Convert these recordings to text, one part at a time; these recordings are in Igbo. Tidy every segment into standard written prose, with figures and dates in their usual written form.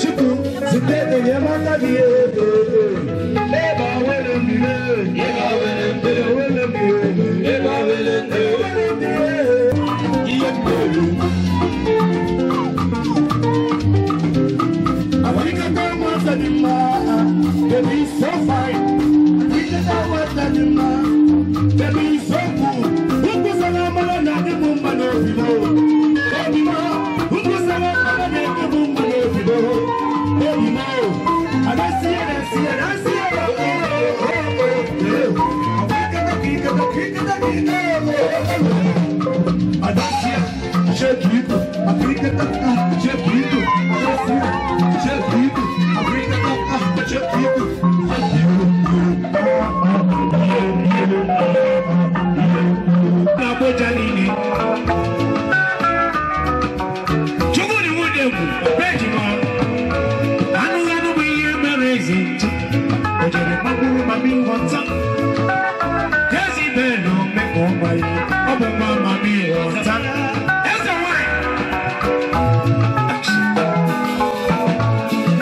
Chukwu site n'enyemaka gị ebe awere mmiri ebe awere mmiri ebe awere mmiri ihe mmiri. Africa nwata dị mma, baby so fine. Africa nwata dị mma, baby so cool. Nkwusara amara na-adị m mma n'obi m. Obi m, nkwusara amara na-adị m mma n'obi m. Obi m, adasi adasi adasi adasi. Shake it, Africa, shake it, adasi, shake it, Africa, shake it. Abuja nini? Chukwu ni nwunye bụ ejima. Anụ anụ bụ ihe mere eze ntị. O jere gbagburu mami nghọta. Jezibel omekọ ọgba ya. Ọ bụ nwa mami nghọta. Eze nwanyị.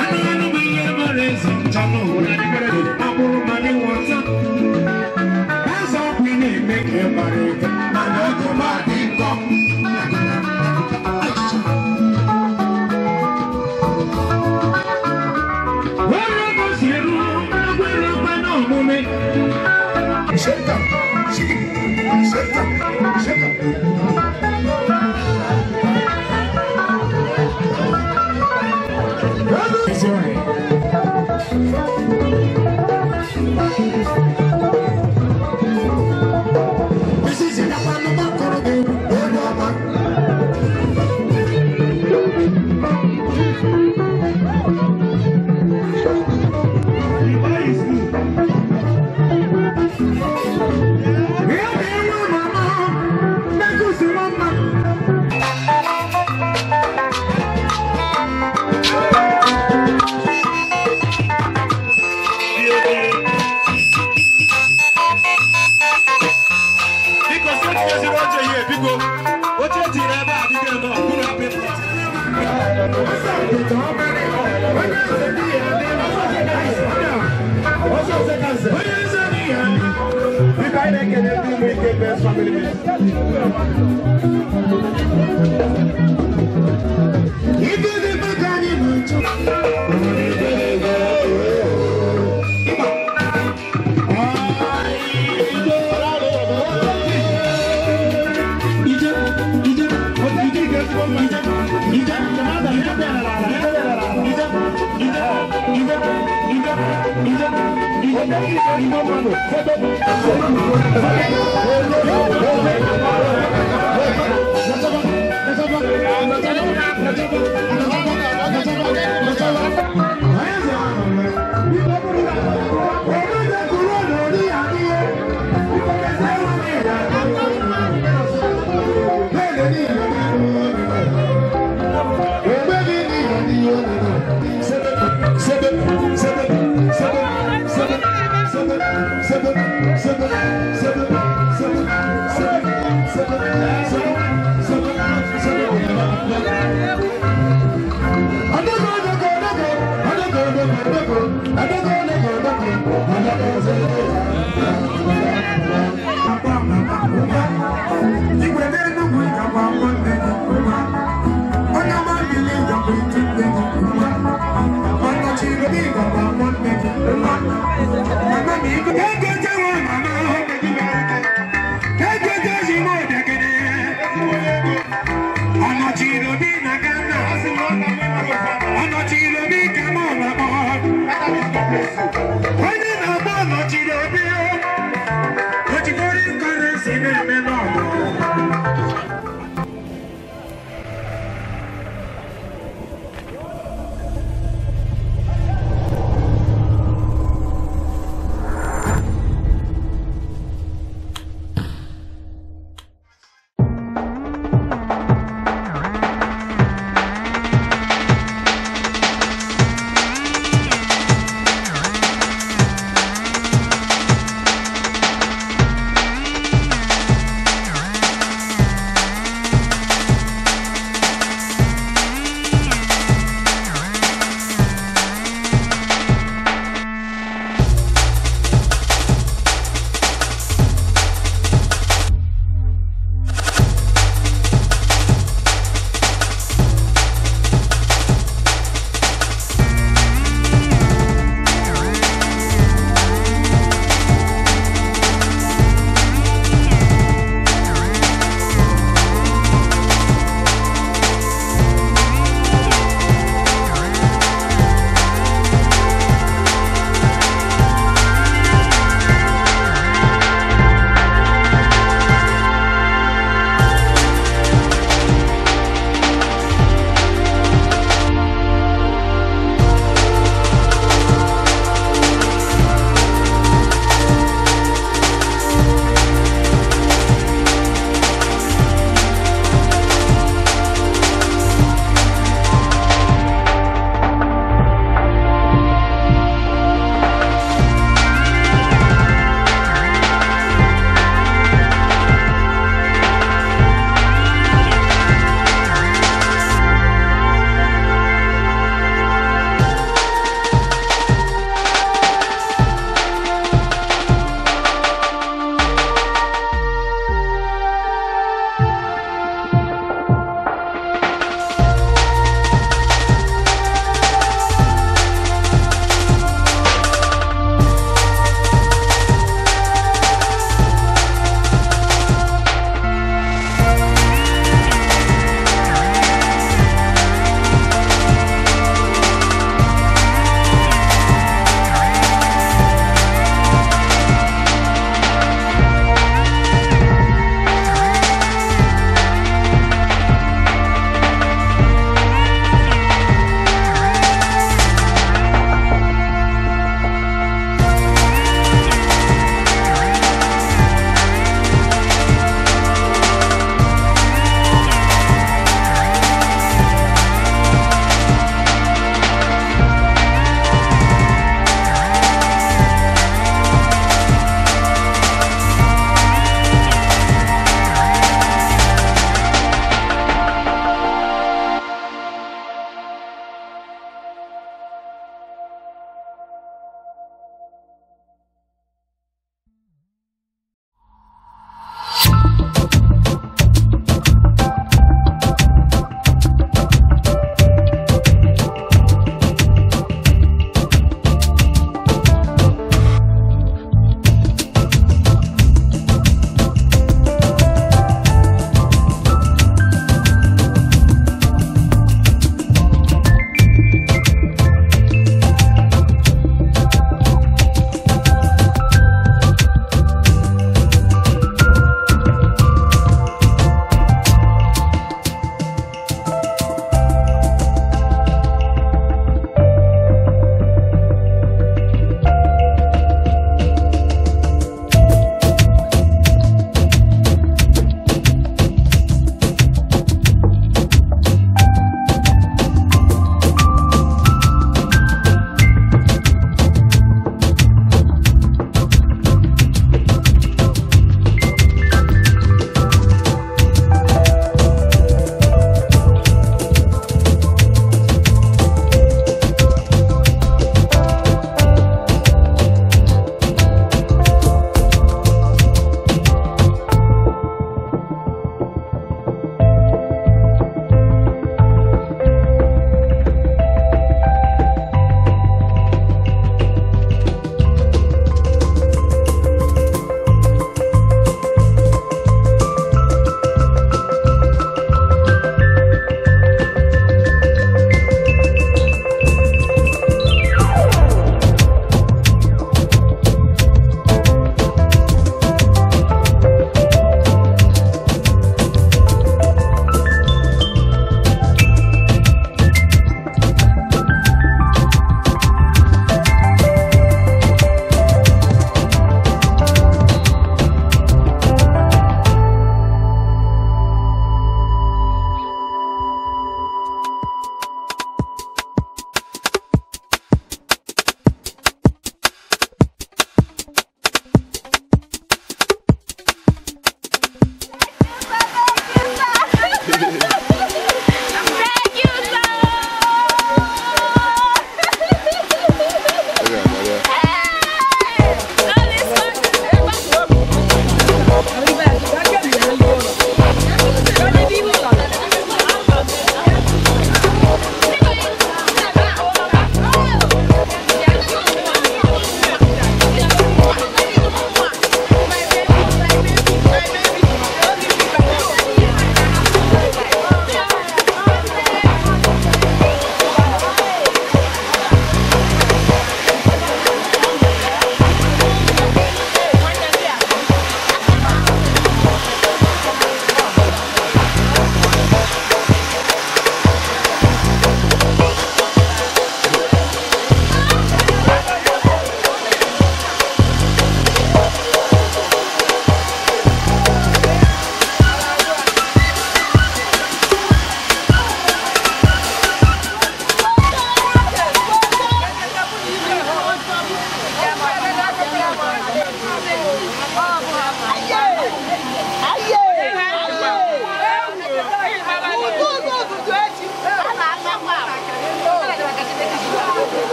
Anụ anụ bụ ihe mere eze ncha n'ụwa. Gbagburu mami nghọta. Eze ọkụ ị na-eme ka ị mara ike. Mana ọgụma dị nkọ. Shake up, shake up, shake up, shake up. This is it.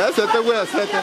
Esetekwe esete.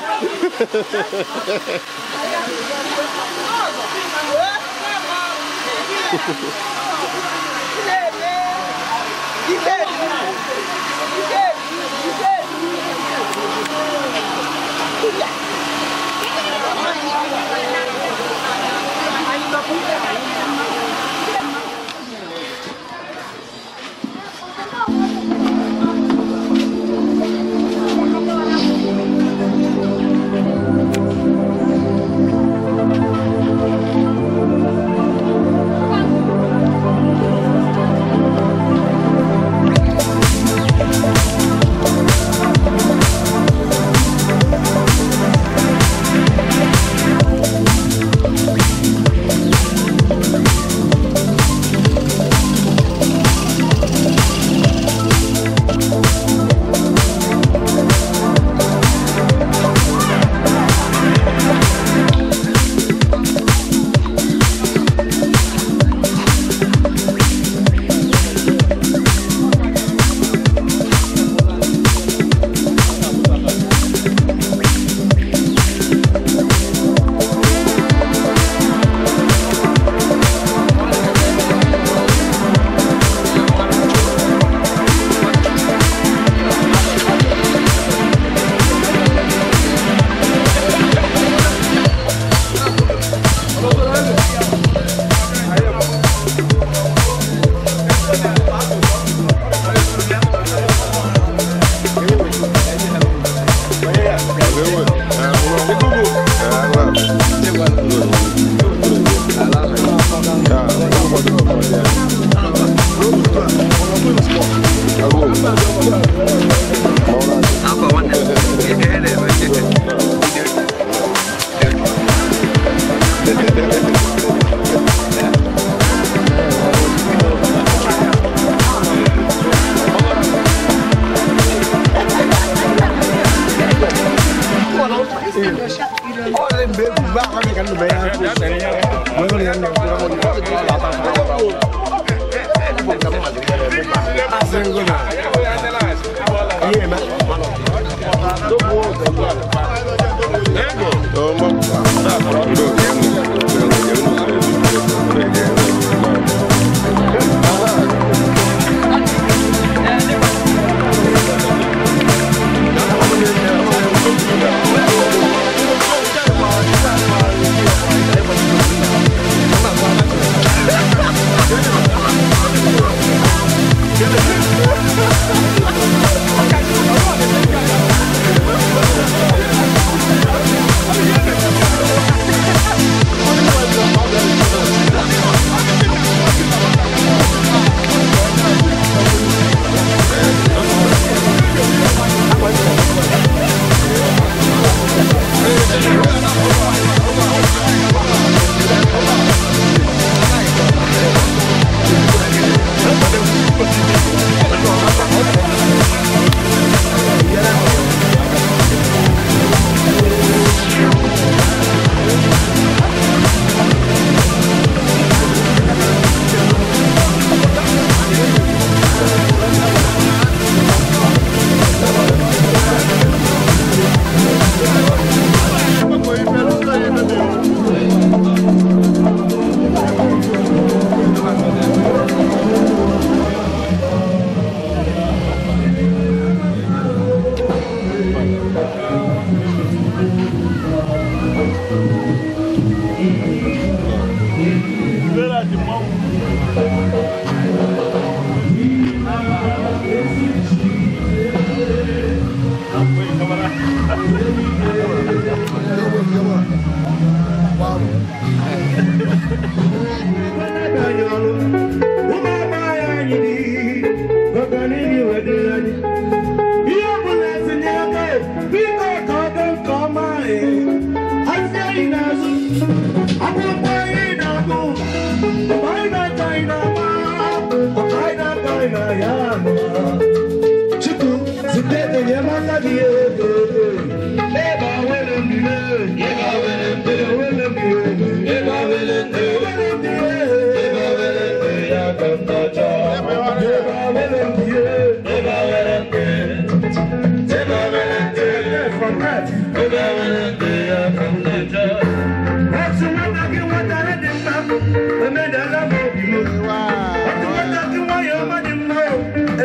We'll be right back.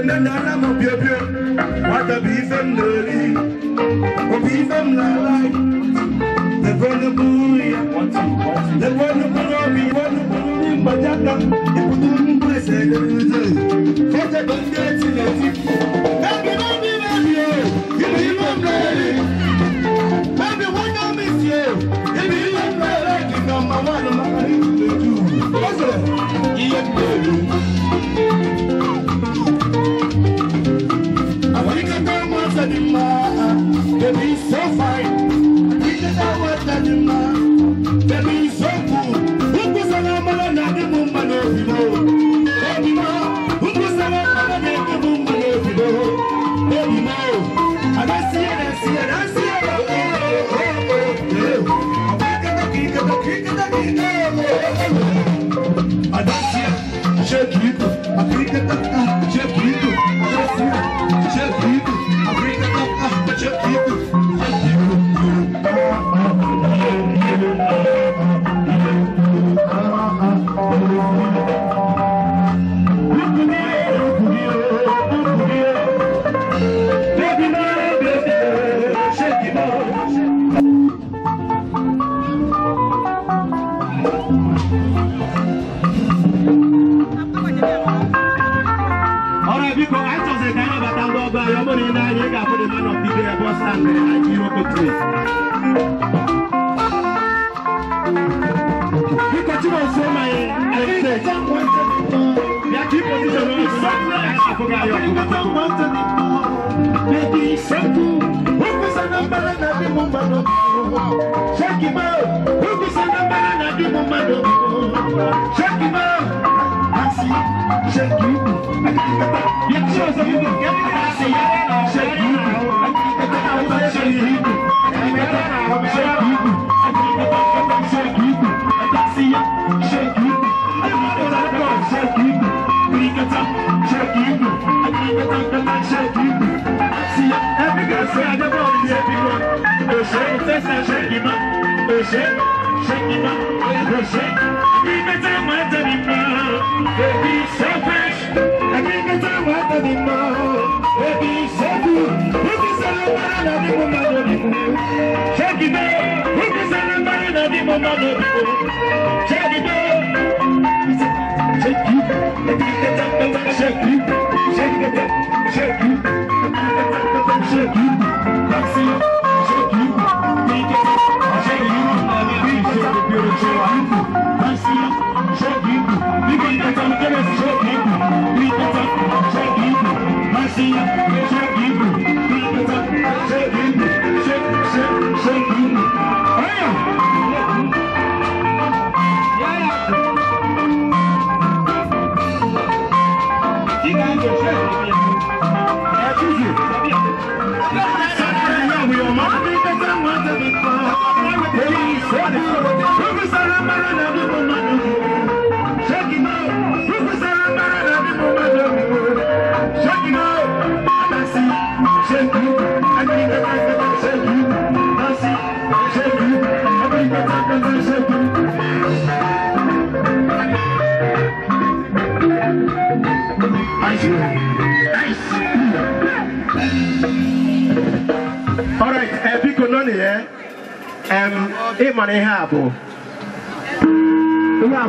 Emena mo bio, what a beef and lily, o beef and lie. The one the the one the one the baby, what I miss you? Baby, so fine. Baby, so cool.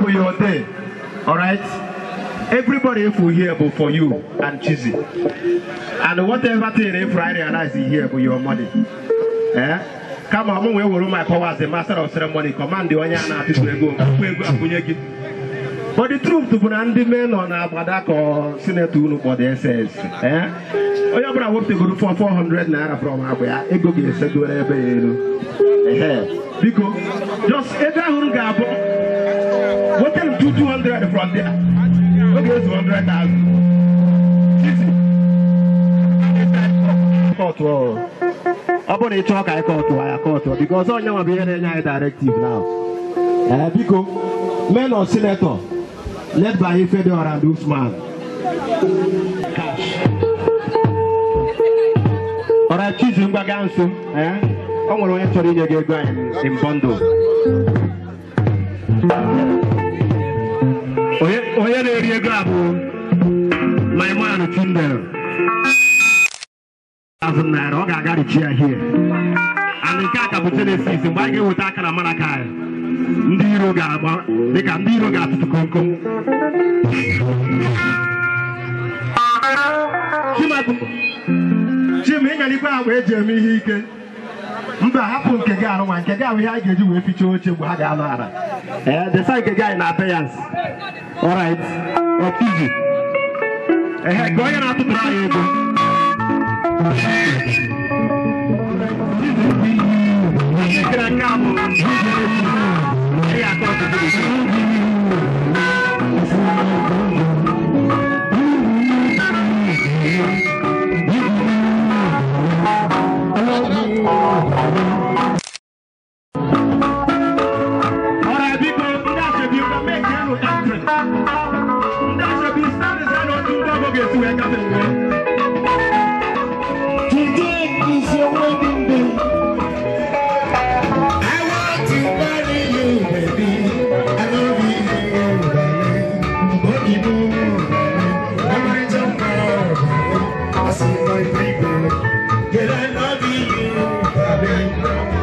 Your day, all right? Everybody if we here but for you and Chizzy, and whatever thing if I realize here for your money, eh? Come on, we will my power as the master of ceremony. Command the one to go. But the truth to put the men on Abadak or Senator for the SS, eh? Oh, yeah, but I hope to go for 400 naira from Abuja. Ego because just every gabo. What tell 200 from there? Okay, 200,000. About the talk I call to because all you be any directive now. Because men or senator led by Ifedor and Usman. Cash. All right, Chizzy Mbagansu, eh? I'm going to go in bundle. Onye na-eri ego a bụ My man Chindel. 1,000 naira, ọ ga-agarichi ya here. And nke a ka bụ Genesis, mgbe anyị ga-eweta aka na Malachi, ndị iro ga-agba dịka ndị iro ga-atụtụ komkom. Chima, ị gara ikwe agba eji eme ihe ike. Mba, hapụ nke gị arụnwa, nke gị ahụ ihe anyị ga-eji wee fichaa oche mgbe ha ga-anọ ala. Ee, desa nke gị anyị na appearance. Alright, Ọkụzi. Ehe, ka onye na-atụtụrụ anyị ego. Today is your wedding day. I want to marry you, baby. I love you, darling. Boogie boo, darling. I'm I see my baby. Girl, I love you, darling.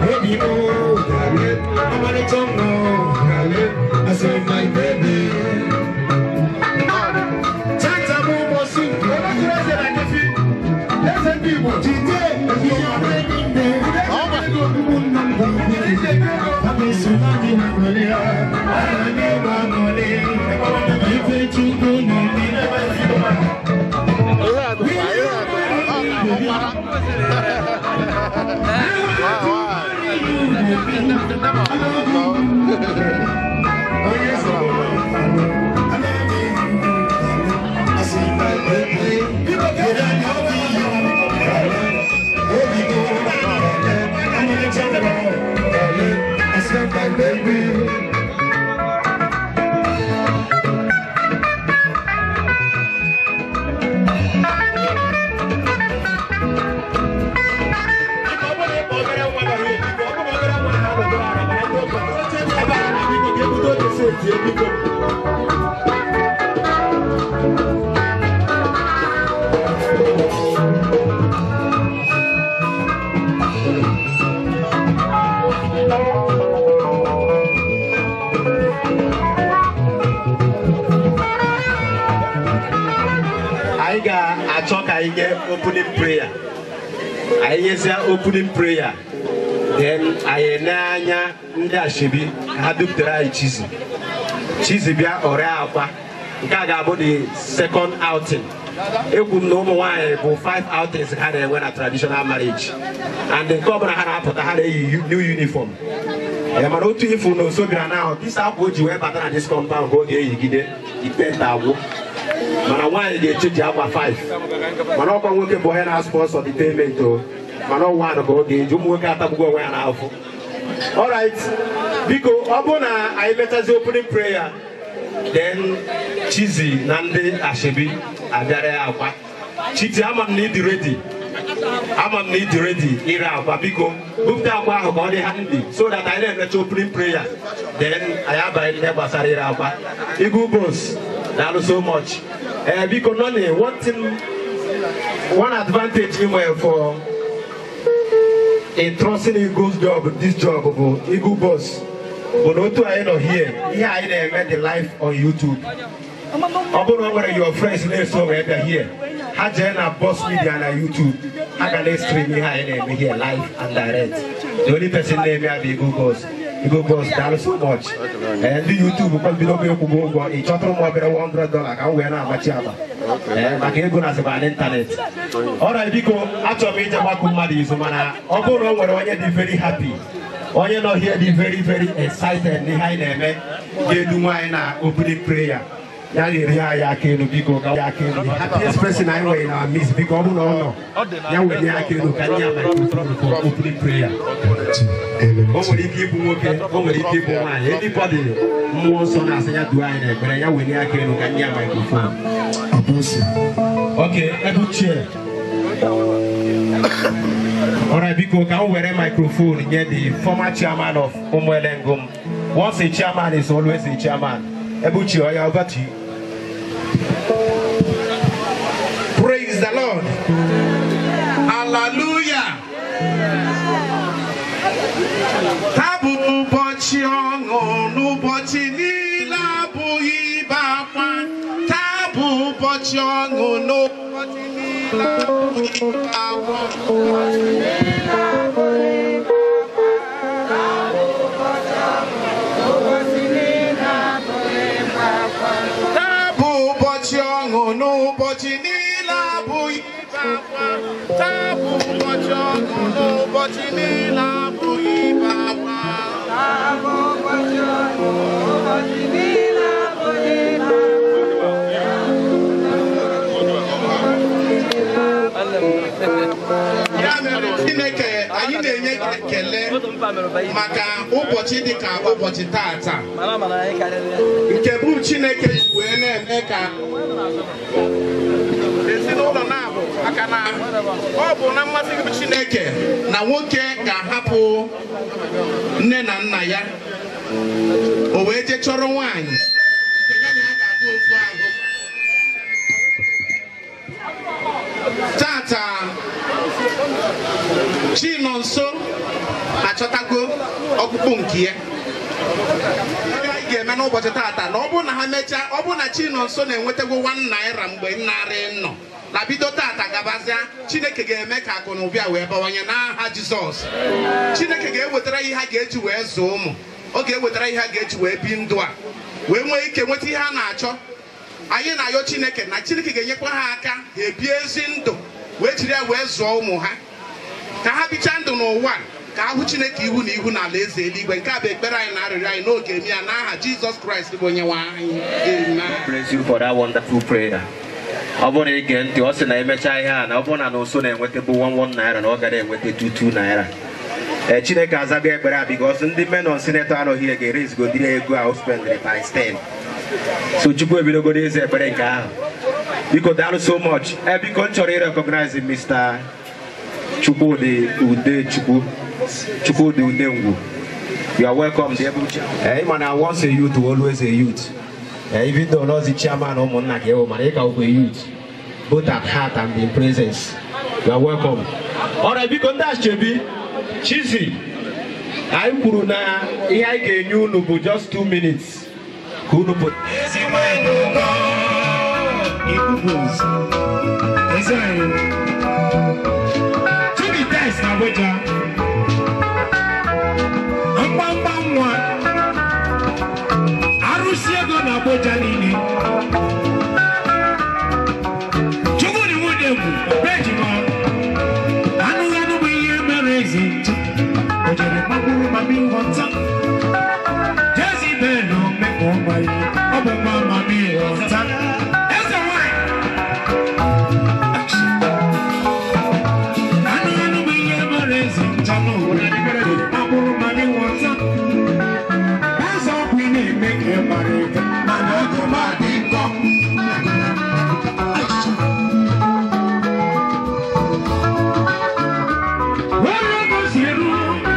Boogie boo, darling. I'm darling. I see my baby. Today is your wedding day. My baby. Anyị ga-achọ ka anyị nye opening prayer. Anyị nyezie opening prayer, then anyị na-anya ndị ashebi ka ha dupụtara anyị Chizzy. Chizzy bịa ọrịa akwa. Nke a ga-abụ the second outing. Ekwu m na ụmụ nwaanyị bụ 5 outings ha na-enwe na traditional marriage. And nke ọbụla ha na-apụta ha na-eyi new uniform. Mana otu ifu na oso bịara na ahụ, this akwa o ji wee bata na this compound ka ọ ga-eyigide ipenta agwụ. Mana nwaanyị ga-echeji akwa 5. Mana ọkwa nwoke bụ onye na-sponsor the payment o. Mana ọnwa anọ ka ọ ga-eji ụmụ nwoke atagbugo onwe ya n'afọ. Alright, biko ọ bụrụ na anyị mechazi opening prayer, then Chizzy na ndị ashebi abịara ya akwa. Chizzy, ama m na ịdị ready. Ama m na ịdị ready ire akwa, biko bupụta akwa ahụ ka ọ dị handy so that anyị na-emecha opening prayer, then anyị abanye n'ihe gbasara ire akwa. Eagle Boss, daalụ so much. Biko nọnị, one thing, one advantage ị nwere for entrusting Eagle's job, this job bụ Eagle Boss, bụ na otu anyị nọ here, ihe anyị na-eme the live on YouTube. Ọ bụrụ na o nwere your friends na-eso wee bịa here, ha jee na Boss Media na YouTube, ha ga na-stream ihe anyị na-eme here live and direct. The only person na-eme ya bụ Eagle Boss. Eagle Boss, daalụ so much. Ndị YouTube kwa mbido bụ ịkwụgo ụgwọ, ị chọtụrụ m obere $100 ka m wee na-agbachi agba. Maka ego na-asịkwa n'ịntanetị. Alright, biko achọrọ m ije gbakọ mmadụ izu, mana ọ bụrụ na o nwere onye dị very happy, onye nọ here dị very very excited n'ihe anyị na-eme, ga-edu nwaanyị na opening prayer. Ya na-eri anyị aka elu, biko ka ya aka elu. Happiest person anyị nwere na miss, biko ọ bụrụ na ọ nọ, ya were aka elu ka nye ya microphone for opening prayer. O nwere ike ịbụ nwoke, o nwere ike ịbụ nwaanyị. Anybody mmụọ nsọ na-asị ya duo anyị n'ekpere, ya were aka elu ka nye ya microphone. Okay, ebe chair. Alright, biko ka m were microphone nye the former chairman of Umuelengum. Once a chairman is always a chairman. Ebuchi, oya, over to you. Ụbọchị ọṅụ n'ụbọchị niile abụghị ibe akwa. Taa bụ ụbọchị ọṅụ n'ụbọchị niile abụghị ibe akwa. Taa bụ ụbọchị ọṅụ n'ụbọchị niile abụghị ibe akwa. Taa bụ ụbọchị ọṅụ n'ụbọchị niile abụghị ibe akwa. Ya mere Chineke anyị na-enye gị ekele maka ụbọchị dị ka ụbọchị tata nke bụ Chineke ji wee na-eme ka ezinụlọ na-abụ maka na ọ bụ na mmasị gị bụ Chineke na nwoke ga-ahapụ nne na nna ya o wee jee chọrọ nwaanyị nke ya na ya ga-abụ ofu ahụ. Tata Chinonso achọtago ọkpụkpụ nke ya. Ihe anyị ga-eme n'ụbọchị tata na ọ bụrụ na ha mechaa, ọ bụrụ na Chinonso na-enwetago 1 naira mgbe narị nọ na bido tata gabazịa, Chineke ga-eme ka akụ na ụbịa wee bawanye n'aha Jizọs. Chineke ga-ewetara ihe ha ga-eji wee zụọ ụmụ, ọ ga-ewetara ihe ha ga-eji wee bi ndụ a wee nwee ike nweta ihe ha na-achọ. Anyị na-ayọ Chineke na Chineke ga-enyekwa ha aka ha ebie ezi ndụ wee jiri ya wee zụọ ụmụ ha ka ha bichaa ndụ n'ụwa, ka ha hụ Chineke ihu na ihu n'ala eze eluigwe. Nke a bụ ekpere anyị na arịrịọ anyị n'oge eme ya n'aha Jizọs Kraịst bụ onye nwe anyị. Amen. Bless you for that wonderful prayer. Ọ bụrụ na ị gee ntị, ọ sị na emechaa ihe a na ọ bụrụ na Nonso na-enweta bụ 11 naira na ọ gara enweta 22 naira. Ee, Chineke azago ekpere a because ndị men on senator anọghị ya ga-erezigodiri ego a o spendịrị times 10. So Chukwu ebidogoro eze ekpere nke ahụ. Biko daalụ so much. Ee, biko m chọrọ ịrecognize Mr. Chukwudi Udechukwu, Chukwudi Udengwu. You are welcome, dear Bucha. Eh, man, I once a youth, always a youth. Even though not the chairman or monarch, a youth, both at heart and in presence. You are welcome. All right, biko ndị Achebi, Chizzy, anyị kwuru na ihe anyị ga-enye unu bụ just 2 minutes. Ka unu pụta. Mgbamgba nwa arụsị ego na Abuja niile. Chukwudi Nwudegwu ejima anụ anụ bụ ihe mere eze nche o jere gbagburu mami nghọta Jezibel omekpa ọgba ya ọ bụ nwa mami nghọta eze nwanyị. Anụ anụ bụ ihe mere eze nche n'obodo gbagburu mami nghọta eze ọkụ ị na-eme ka ị mara ife mana oge m adị nkọ. Were ego si eru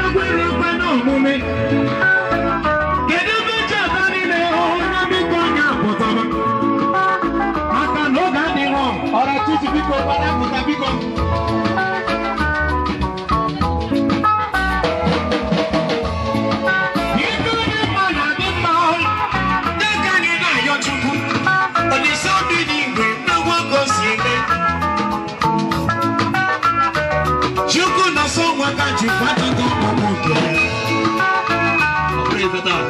egwere ekwe n'omume. Kedu ebe eji aba niile onye biko onye apụtara maka na oge adịghị. Ọra Chizzy biko gbara pụta biko. Ife dị mma na-adị mma dịka anyị na-ayọ Chukwu Olise obi n'igwe n'egwu ka o si eme. Chukwu nọsọ nwa ka jikwa akụkọ ọmụmụ nke ya. Ọ bụrụ ife taa.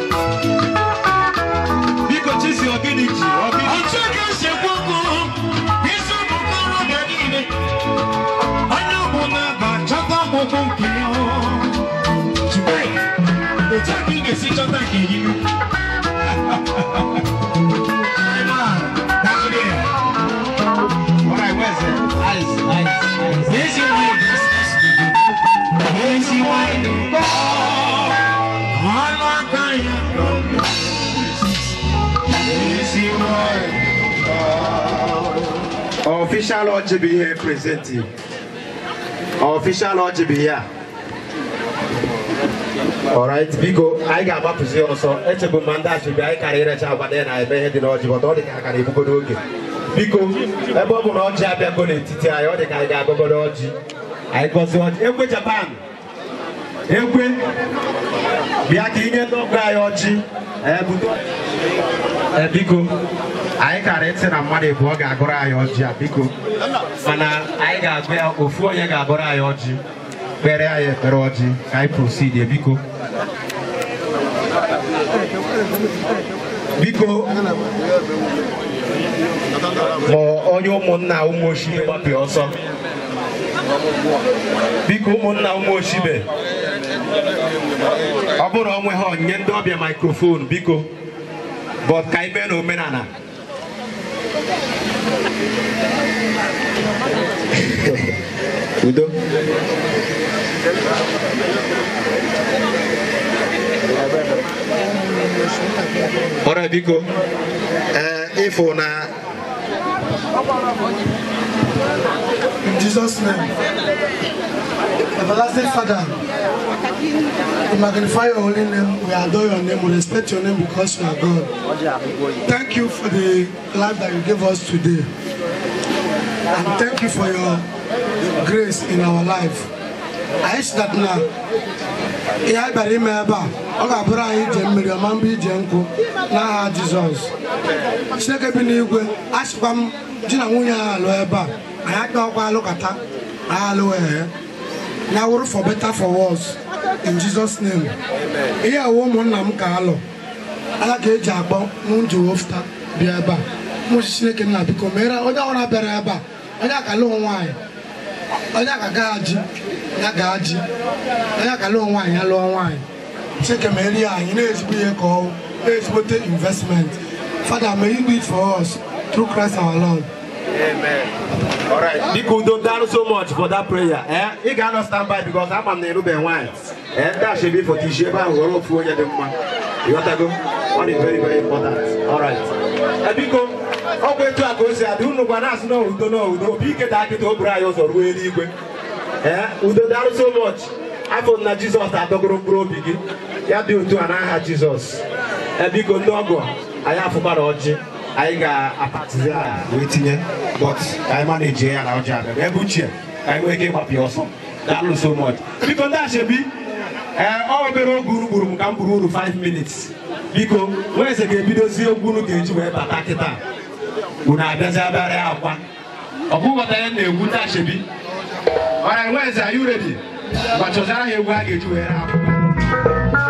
Biko Chizzy ọ gịnị ji? Ọ gịnị? Otu ka esi ekwu okwu isi ụmụ okorobịa niile onye ọbụla ga-achọta ọgwụgwụ nke ya. Chibai, otu a ka ị ga-esi chọta nke gị. All right, where's it? Eyes, eyes, eyes. Ezi nwanyị ezi nwanyị ọnụ aka ya ezi nwanyị. Official ọjị bụ ihe presenti. Official ọjị bụ ihe a. Alright, biko anyị ga-agbapụzi ọsọ. Echebu m ma ndị Achebi anyị kara irecha agwa na eme ihe dị n'ọjị, but ọ dị ka a kara ebugodo oge. Biko, ebe ọ bụ na ọjị abịago n'etiti anyị, ọ dị ka anyị ga-agọgodo ọjị. Anyị gọzie ọjị. Ekwe Japan. Ekwe. Bịa ka inye ndị ọgọ anyị ọjị. Biko, anyị kara ịtị na mmadụ ịbụọ ga-agụrụ anyị ọjị a biko. Mana anyị ga-agụ ya ofu onye ga-agụrụ anyị ọjị. Kpere anyị ekpere ọjị ka anyị proceed biko. Biko, ma onye ụmụnna ụmụ Oshibe gbapụ ọsọ. Biko ụmụnna ụmụ Oshibe, ọ bụrụ onwe ha nye ndị ọbịa microphone biko, but ka ime na omenala. Udo. Ọrịa biko, ịfụ na In Jesus' name, everlasting Father, we magnify your holy name, we adore your name, we respect your name because you are God. Thank you for the life that you gave us today. And thank you for your grace in our life. I ask that now, ihe bịara ime ebe a, ọ ga-abụrụ anyị ije mmiri ọma mbụ ije nkwụ n'aha Jizọs. Chineke bi n'igwe, asịkwa m di na nwunye ha alụ ebe a, anyị akpakwa alụkata, anyị alụ ehe. Ya wụrụ for better for worse, in Jesus' name. Ihe ewu ụmụnna m ka alụ, ala ka eji akpọ n'nji wofta bịa ebe a. Mụ Chineke nna biko mere onye ọbụla bịara ebe a, onye aka lụọ nwaanyị, onye aka gaa ji, ya gaa ji, onye aka lụọ nwaanyị ya lụọ nwaanyị. Chineke mere ya anyị na-ezigbo ihe ka ọ na-ezigbote investment. Father, may you do it for us through Christ our Lord. Amen. All right. Biko udo, daalụ so much for that prayer. Ị ga-anọ stand by because ama m na erube nwaanyị. Ndị ashebi foto isi ebe ahụ ghọrọ ofu onye dị mma. Ịghọtago? Ọ dị very very important. All right. Biko, ọ bụ etu a ka o si adị unu gwa na-asị na udo na udo obi ike daa kịta o buru anyị ụzọ ruo eluigwe. Udo, daalụ so much. Afọ na Jizọs adọgoro mkpụrụ obi gị. Ya dị otu a n'aha Jizọs. Biko ndị ọgọ anyị afụkwara ọjị. Anyị ga-apatizi a wee tinye, but anyị ma na-eji ya na ọjị abịa. Ebe uche ka anyị nwee ike ịgbapụ ya ọsọ. Daalụ so much. Biko ndị ashebi, ọ obere oge unu gburu m ka m gburu unu 5 minutes. Biko, Nweze ga-ebidozi egwu unu ga-eji wee bata kịta. Unu abịazi abịara akwa. Ọ bụ nghọta ya na-egwu ndị ashebi. Alright, Nweze, are you ready? Gbachọzara ha egwu a ga-eji wee ree akwa.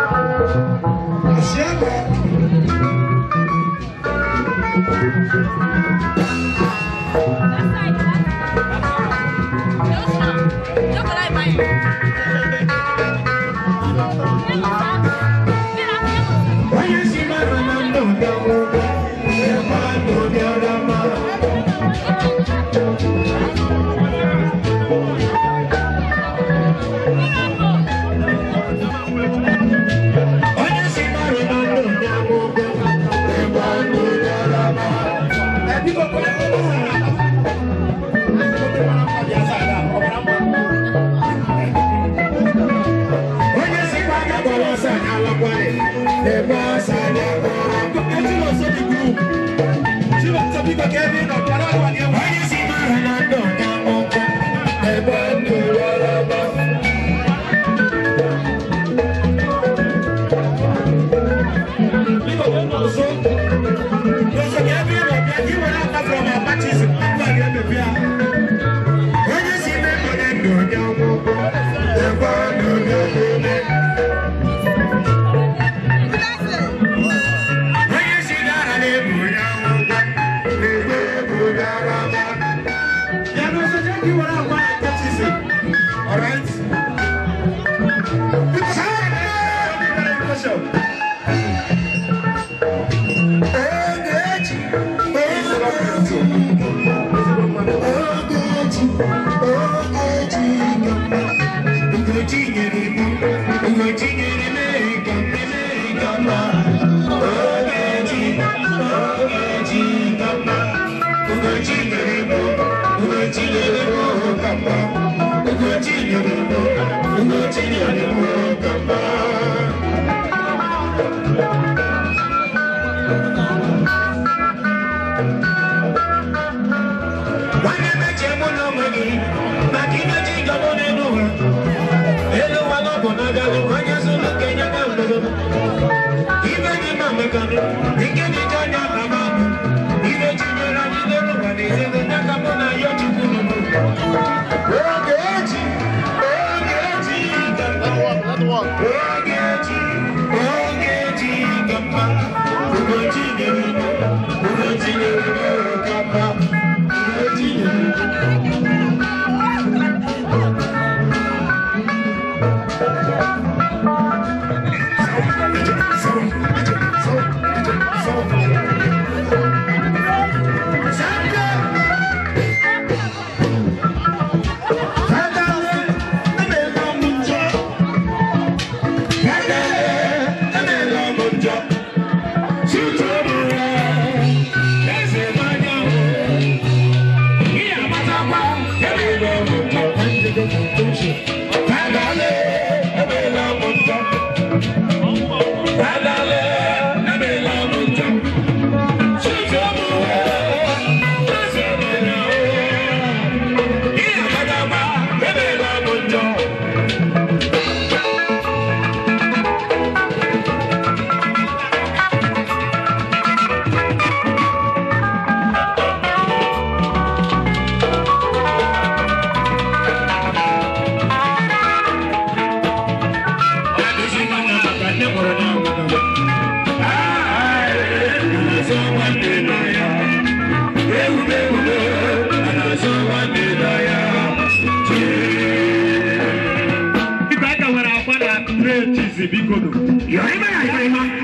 Chizzy biko nụ.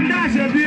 Ndị ashebi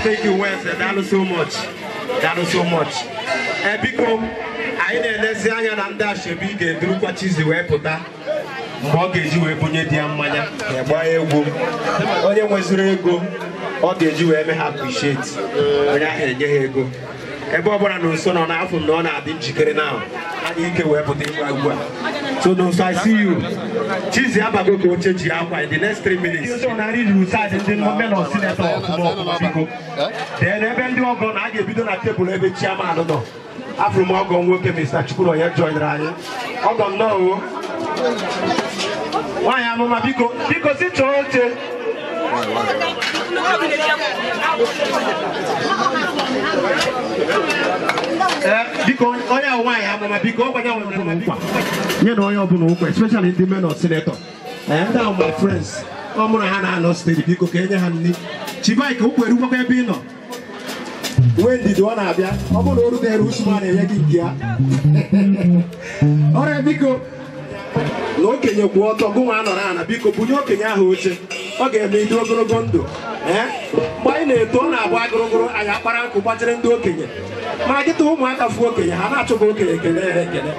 Thank you, Wesley. That was so much. That was so much. Biko, anyị na-elezi anya na ndị ashebi ga-edurukwa Chizzy wee pụta mgbe ọ ga-eji wee bunye di ya mmanya ga-agba egwu. Onye nweziri ego ọ ga-eji wee mee ha appreciate. Onye ahụ enye ha ego. Ebe ọ bụla na nso nọ n'afọ na ọ na-adị njikere na anyị ike wee pụta ịgba ugbu a. So no, so I see you. Chizzy abago ka oche ji akwa in the next 3 minutes. Then ebe ndị ọgọ na a ga-ebido na tebụl ebe chairman nọ. Afụrụ m ọgọ nwoke Mr. Chukwuronye joinere anyị. Ọgọ m nọọ o. Nwaanyị amụma biko biko si chọọ oche. Biko onye ahụ nwaanyị amụma biko ọ gwanye ọbụla nkwa. Nye na onye ọbụla ụkwa especially ndị men of senator. Ndị ahụ my friends. Ọ mụrụ ha na-anọ steady biko ka enye ha nri. Chibaike ụkwụ erukwakwa ebe ị nọ. Nwee ndidi ọ na-abịa ọ bụrụ na o rutere Usman na-enye gị nke ya. Ọrịa biko Na okenye kwụ ọtọ gụnwa anọrọ ana biko bunye okenye ahụ oche. Ọ ga-eme ịdị ogologo ndụ. Mgbe anyị na-eto ọ na-abụ agụrụgụrụ anyị akpara nkụ gbajere ndị okenye. Mana kịta ụmụaka fụ okenye ha na-achọghị okenye ekele ha ekele.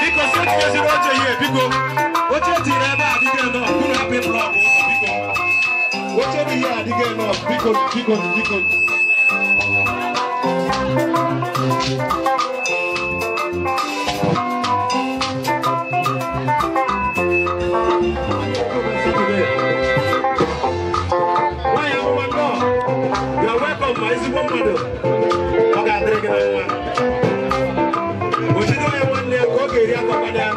Biko si otinyeziri oche ihe biko. Oche tinyere ebe a adịghị enough. Unu hapụ ịblọk ụzọ biko. Oche dị ihe adịghị enough. Biko biko biko. Nwaanyị amụma nnọọ. You are welcome ma ezigbo mmadụ. Ọ ga-adịrị gị na mma. Ochide onye nwanne ya ka ọ ga-eri akpakpana ya.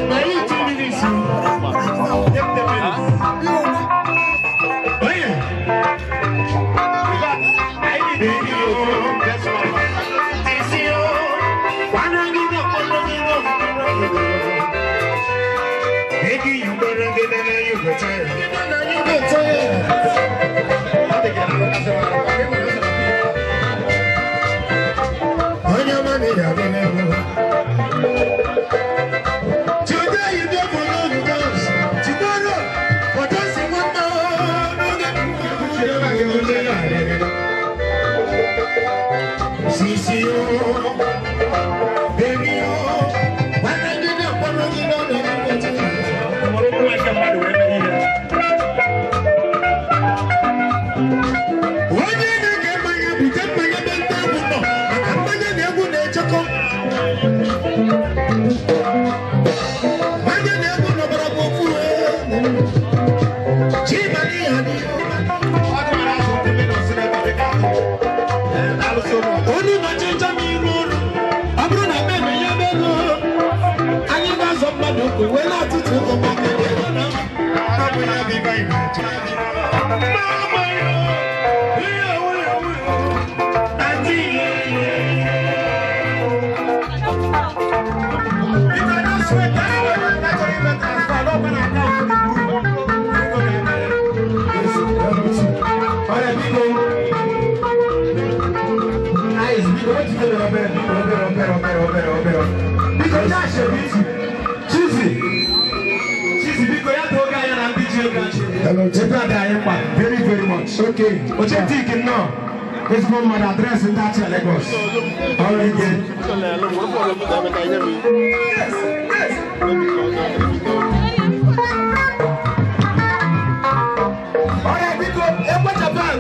Na you 2 minutes. Give 10 minutes. Oh yeah. In fact, I need to give you this one. Baby, you better get than you go tell. You go tell. Today you don't follow the dance. Tomorrow, for dancing one more. Sisi, oh, baby, oh, when I did not follow you, no, no, no. Onye na-ege mmanya bute mmanya be ndị egwu nọ maka mmanya na egwu na-echekọ. Mmanya na egwu nọbara bụ ofu. Chimali ya dị. Onye nọchicha m iru ọrụ ọ bụrụ na mmemme ya mego anyị na-azọ mmadụ ụkwụ wee na-atụtụ ụgwọ maka ego na Very, very much. Okay. Ochetik, no. This one, my address in that Lagos. All right, again. Yes, yes. All right, we go. Ekwe Japan.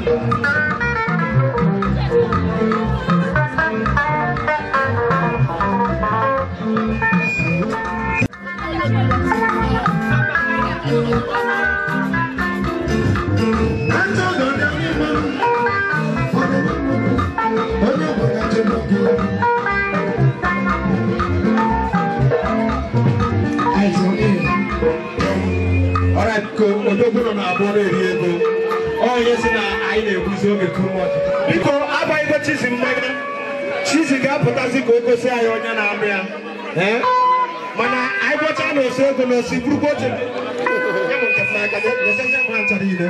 Odogwu na abụọ na-eri ego. Onye si na anyị na-eguzi oge too much. Biko agbaghịgo Chizi mmanya. Chizi ga-apụtazi ka o gosi anyị onye na-amụ ya. Mana anyị gwọcha na osi ego na osi burukwa oche. Nye m nke n'aka, nyesịa m ha ncha niile.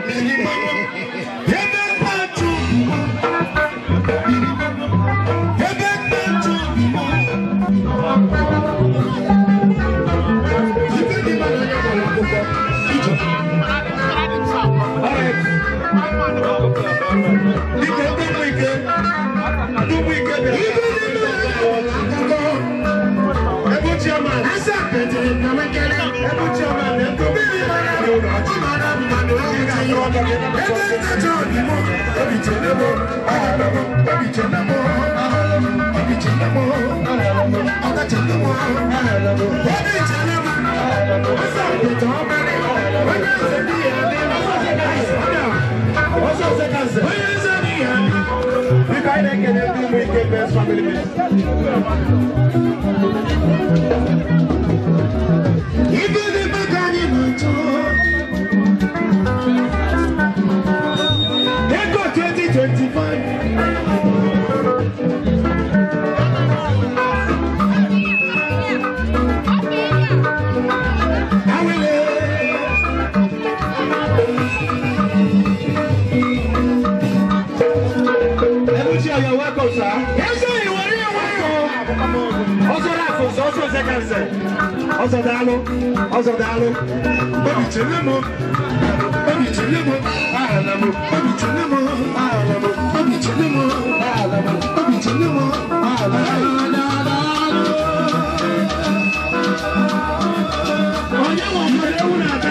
Ọzọ daalụ, ọzọ daalụ. Obi chere m, obi chere m, ala m, obi chere m, ala m, obi chere m, ala m, obi chere m, ala m. Onye nwe ọbụla ewu na-ata.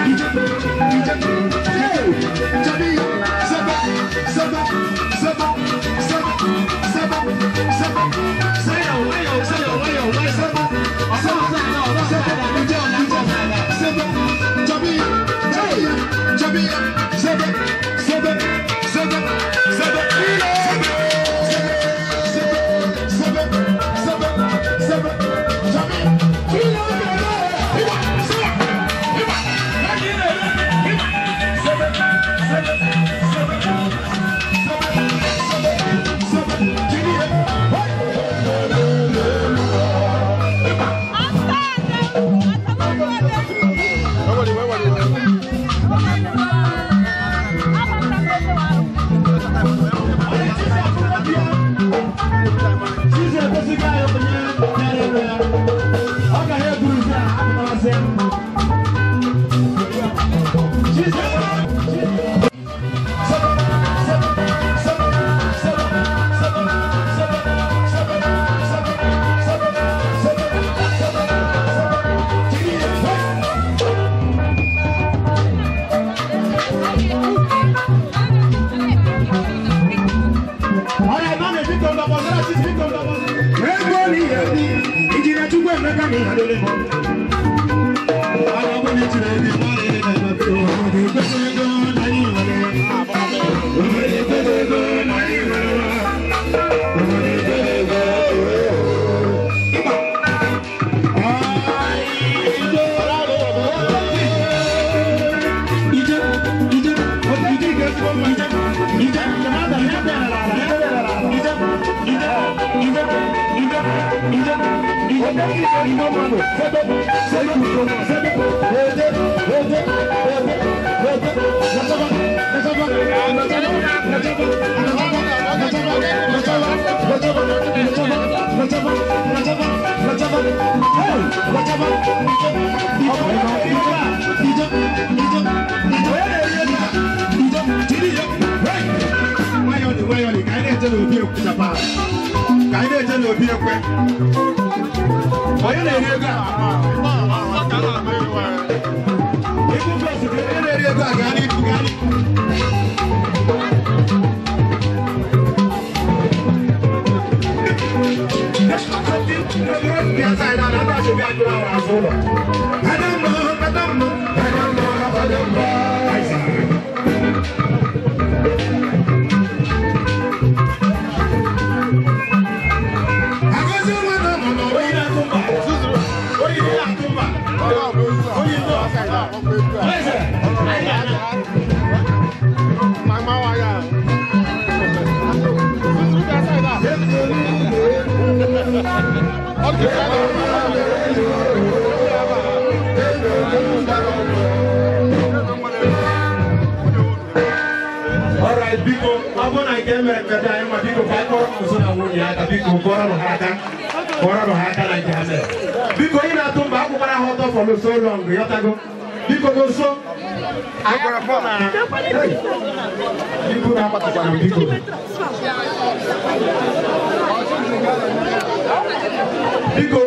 Biko,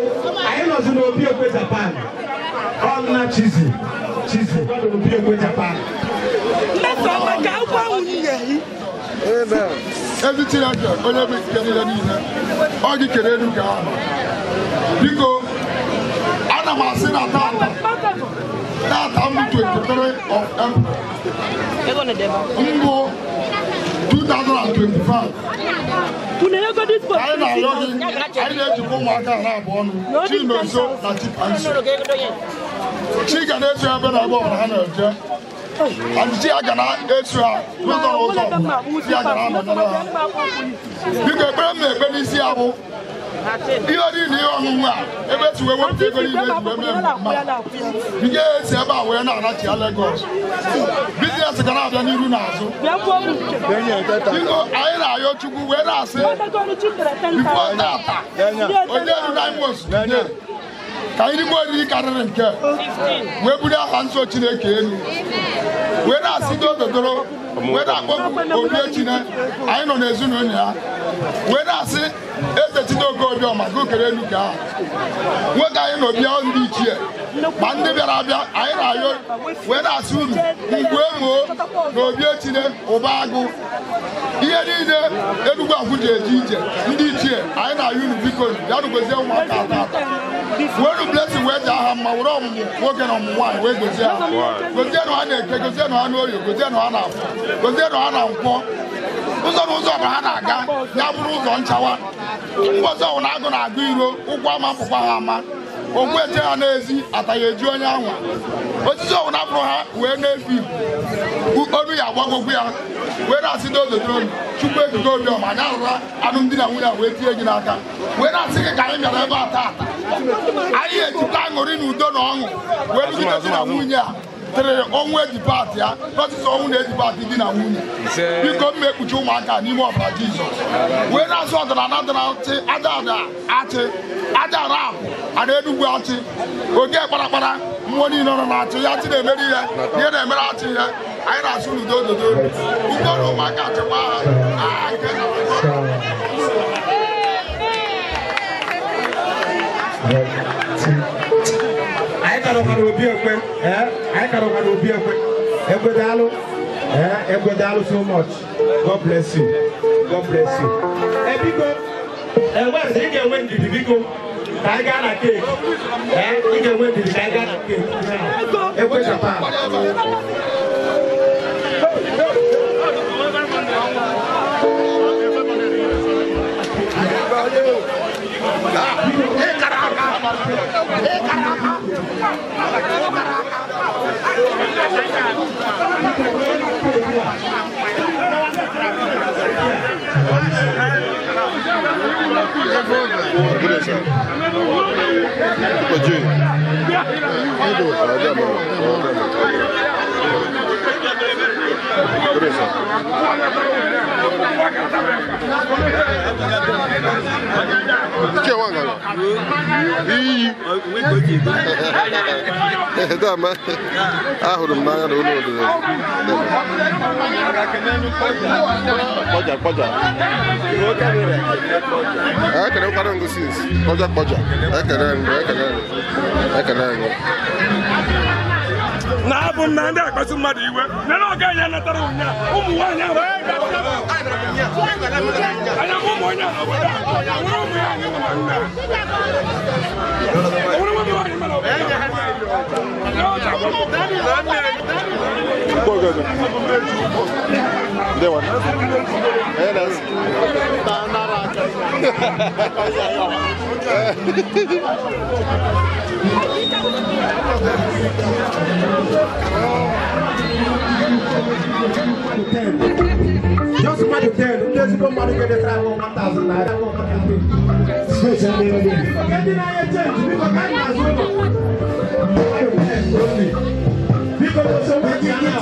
anyị nọzi n'obi ekwe Japan. Ọ na Chizi, Chizi, obi ekwe Japan. Amen. Ezi Chineke, onye bụ ikike niile niile, ọ gị kere elu ka ahụ. Biko, ana m asị na tata, tata m 23 of April, mbụ 2025. Anyị na-arịọ gị, anyị na-ejikwa ụmụaka ha abụọ ọnụ, Chinonso na Chikamso. Chi ga na-eso ebe na ebe ọbụla ha na-eje. And chi ga na-eso ha n'ụzọ n'ụzọ, chi ga na-anọnyere ha. Biko ekpere m na-ekpe n'isi ya bụ ihe niile ihe ọṅụṅụ a ebe esi wee wepụta ego niile eji wee mee mmemme a. Ị ga-esi ebe a wee na-anachi ya Lagos. Biznes ga na-abịa n'iru na azụ. Biko anyị na-ayọ Chukwu wee na-asị bifo tata onye ru 9 months today ka Ka anyị rigbo oriri karịrị nke wee buru aha nsọ Chineke elu wee na-asị ndị ododoro wee na-akpọpụ obi echine anyị nọ n'ezinụlọ ya wee na-asị eze Chidoke Obioma gị kere elu ka ahụ nwoke anyị na obi ndị ichie ma ndị bịara abịa anyị na-ayọ wee na-asị unu ngwe moo na obi echine ụba agụ ihe niile Enugwu Akwụ ji eje ije ndị ichie anyị na-ayọ unu biko ya rụgozie ụmụaka ata ata were blessing wee ji aha mma were ọmụmụ nwoke na ọmụmụ nwaanyị wee gozie ha gozienụ ha na-eke gozienụ ha n'oyo gozienụ ha na afọ gozienụ ha na nkwọ ụzọ na ụzọ ọbụla ha na-aga ya bụrụ ụzọ nchawa mgbọzi ọwụ na agụ na-agụ iro ụkwụ ama mpụkwa ha ama okwu eche ha n'ezi ataghị eji onye anwa osisi ọwụ na-abụrụ ha wee na-efe igwu onu ya agbagokwu ya wee na-asị ndị ododoro Chukwu Ekike Obioma anyị arụra alụmdi na nwunye a wee tinye gị n'aka wee na-asị gị ka anyị bịara ebe a taata anyị ejikwa aṅụrị na udo na ọṅụ wee rugide di na nwunye a tịrị ọnwụ eji paatị ya n'ọsịsọ ọnwụ na-eji paatị di na nwunye biko mma ekpuchi ụmụaka n'ime ọbara Jizọs wee na-asụ ọdịnala dị na achị aja ada achị aja ara apụ ada Enugwu achị oge kparakpara mmụọ niile nọ na-achị ya achị na-emere ihe ihe na-emere achị ihe anyị na-asụ n'udo ododo udo na ụmụaka achịkwa ha nke anyị karọkwara obi ekwe anyị karọkwara obi ekwe ekwe daalụ ekwe daalụ so much. God bless you. God bless you. Biko ewes ị ga-enwe ndidi biko ka anyị gaa na keeki ị ga-enwe ndidi ka anyị gaa na keeki ekwe Japan. Ahụrụ m n'anya na ụlọ obodo kpọja kpọja ekele nkwado ngosi kpọja kpọja ekele ngụ ekele ekele ngụ na-abụ m na ndị akpasu mmadụ iwe nene ọga anyị anatara ụnyaahụ ụmụ nwaanyị ahụ anya ụmụ onye ahụ obodo a nwere ụmụ ya anyị nwere nna nwere ụmụ nwaanyị mara obodo Just mmadụ 10, ndị ezigbo mmadụ ga-edetara ahụ 1000 naira. Space adịghị. Ndị na-anya change, biko ka anyị na-azụ ụlọ. Biko so wait ya now.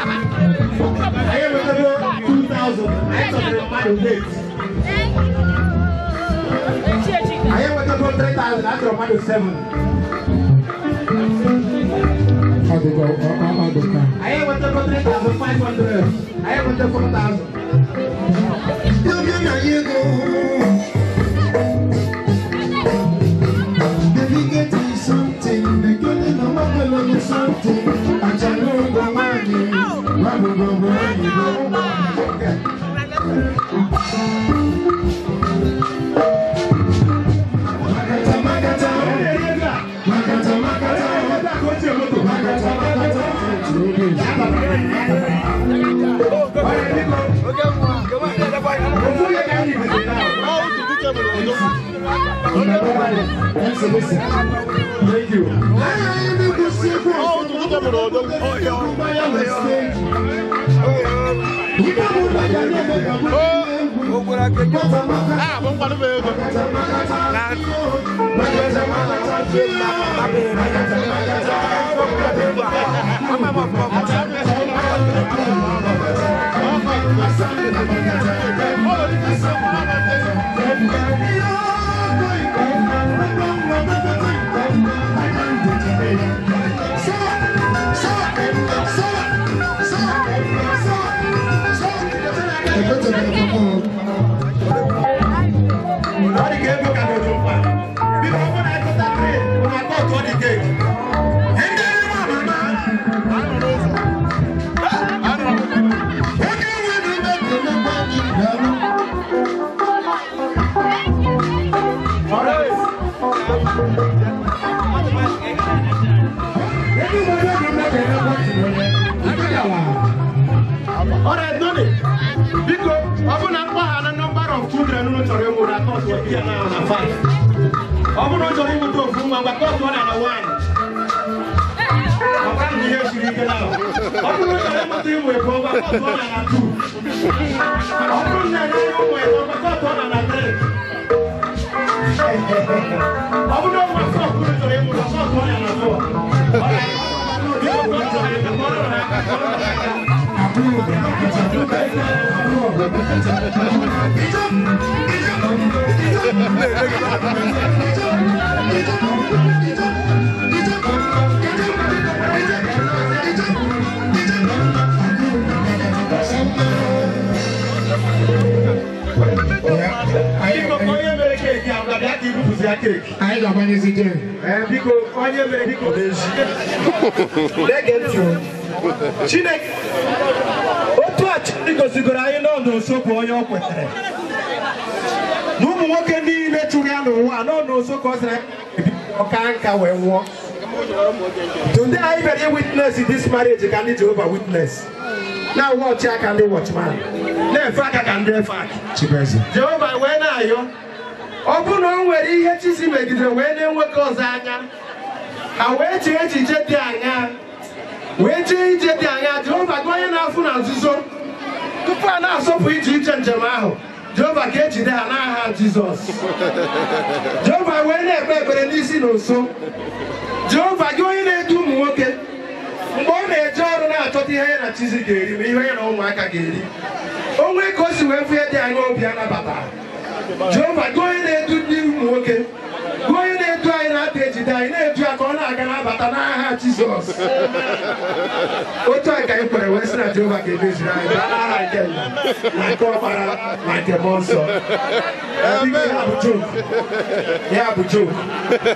Anyị enwetago 2000, anyị chọrọ mmadụ 8. Anyị enwetago 3000, achọrọ mmadụ 7. Anyị enwetago 3500, anyị enweta 4000. Thank you. Alright, Noni. Because I'm not a number of children who are now 5. I'm not sure who to whom I'm got 1 and 1. I'm here. I'm not 1 and 2. I'm not 1 and 3. I'm not 1 and 4. Chineke otu a Chineke gosigoro anyị nọ n'oso bụ onye o kwetere na ụmụ nwoke niile chụrụ ya n'ụwa nọ n'oso ka ọ sịrị ọka nka wee nwụọ. Today I bịara witness this marriage ka ndị Jehovah witness na watch aka ndị watchman na-efe aka ka ndị efe aka. Jehovah wee na-ayọ ọ bụrụ na o nwere ihe Chizi megidere wee na-enwekọ ọzọ anya ha wee chee echiche dị anya wee jee ije dị anya. Jehova gị onye na-afụ na nzuzo tupu a na-asọpụ ije ije njem ahụ, Jehova ka ejide ha n'aha Jizọs. Jehova wee na-ekpe ekpere n'isi na nso. Jehova gị onye na-edu ụmụ nwoke mgbe ọ na-eje ọrụ na-achọta ihe ya na Chizi ga-eri ma ihe ya na ụmụaka ga-eri, o nwee ka o si wee fụ ya dị anya obi anabatara. Jehova gị onye na-edu ndị ụmụ nwoke, gị onye na-edu anyị na-ata ejide anyị na-edu ya ka ọ na-aga n'abata n'aha Jizọs. Otu a ka anyị kwere wee sị na Jehova ga-emeziri anyị baa n'aha nke Nna na nke Ọkpara na nke Mmụọ Nsọ. Ya bụ joke.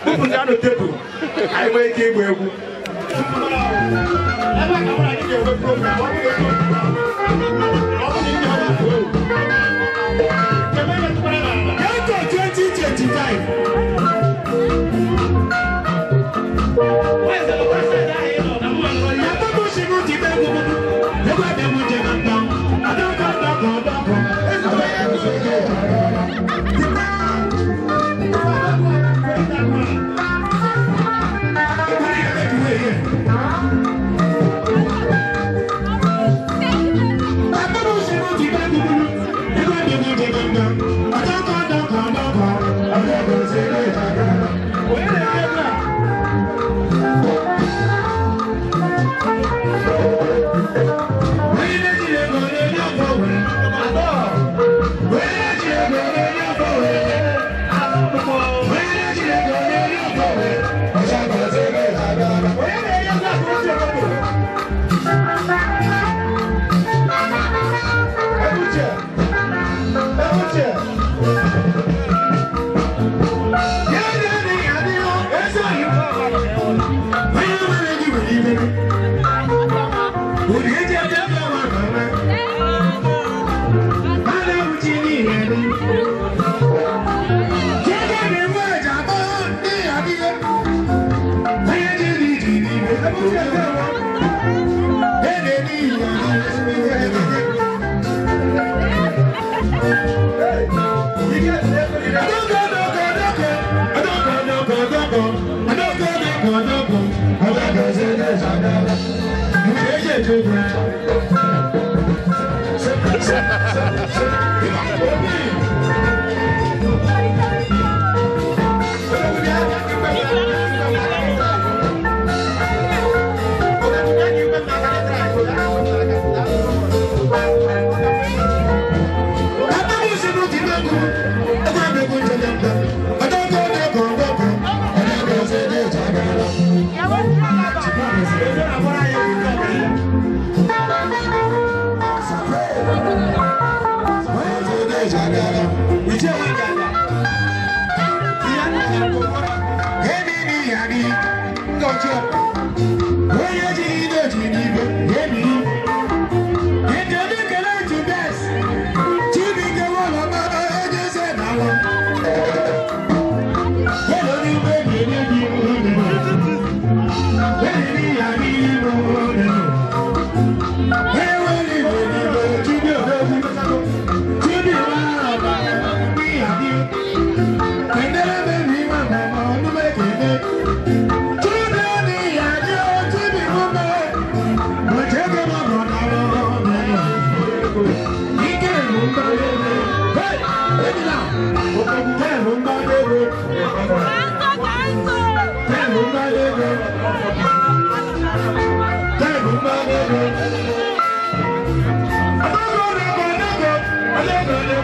Bupụta nụ tebụl anyị nwee ike ịgba egwu. Ebe a ka mụ na gị ga-enwe program. Ọ bụ na ị ga-enwe 2025.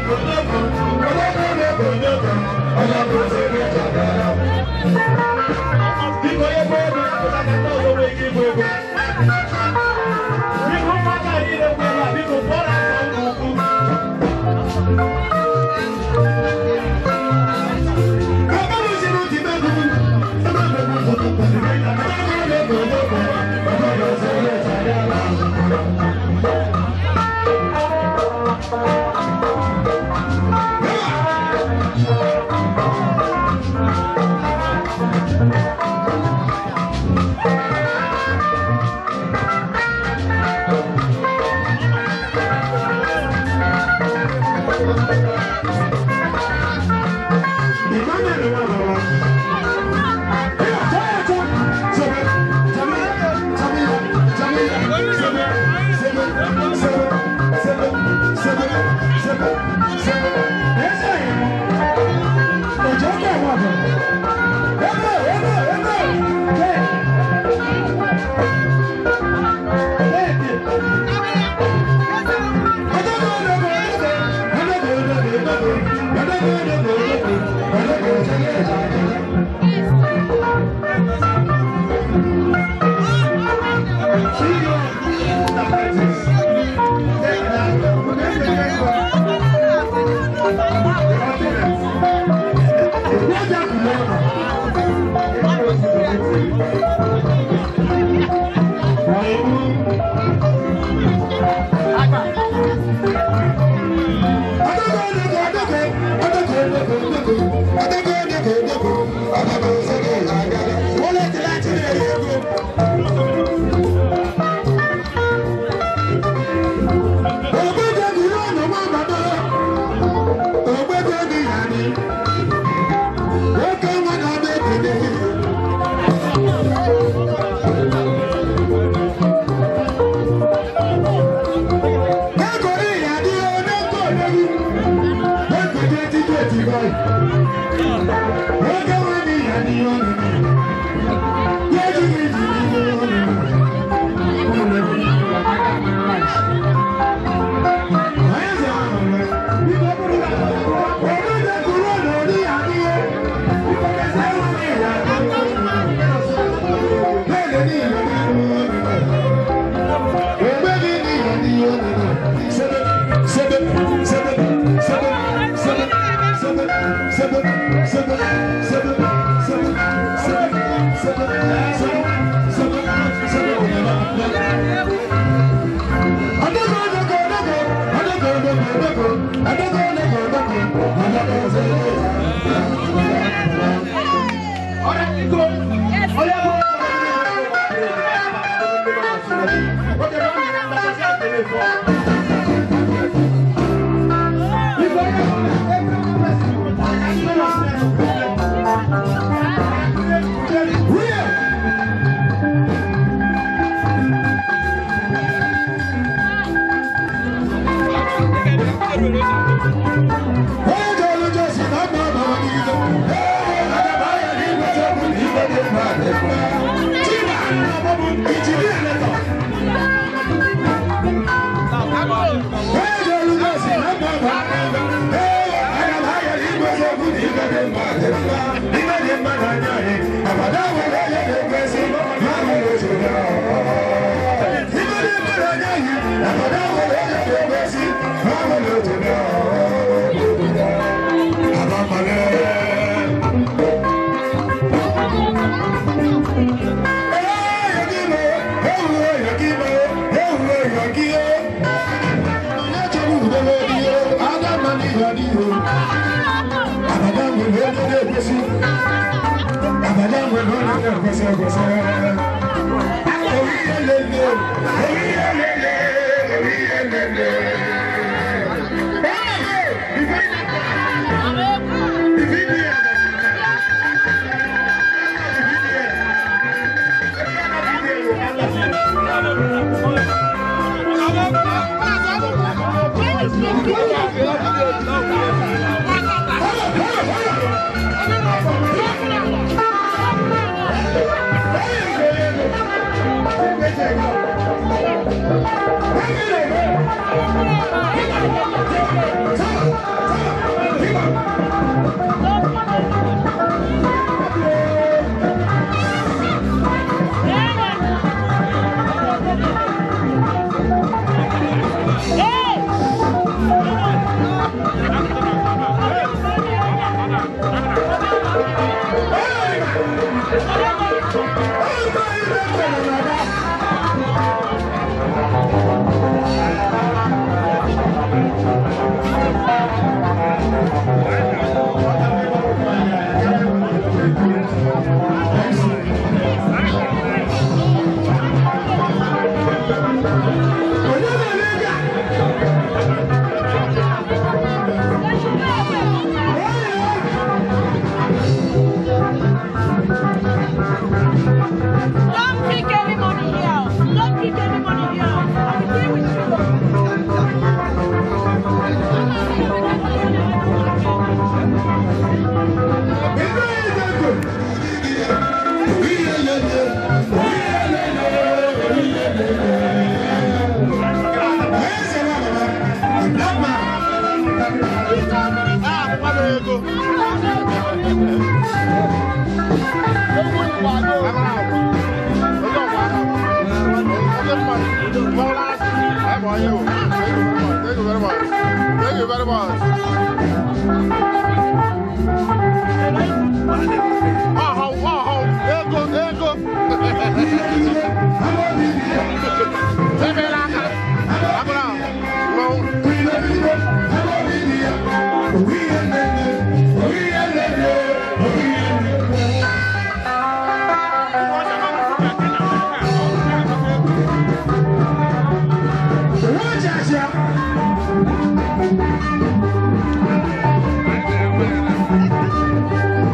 Hey! Don't pick any money here. Don't pick any money here. I will deal with you. Thank you very much. Thank you very much. Oh, ego, ego.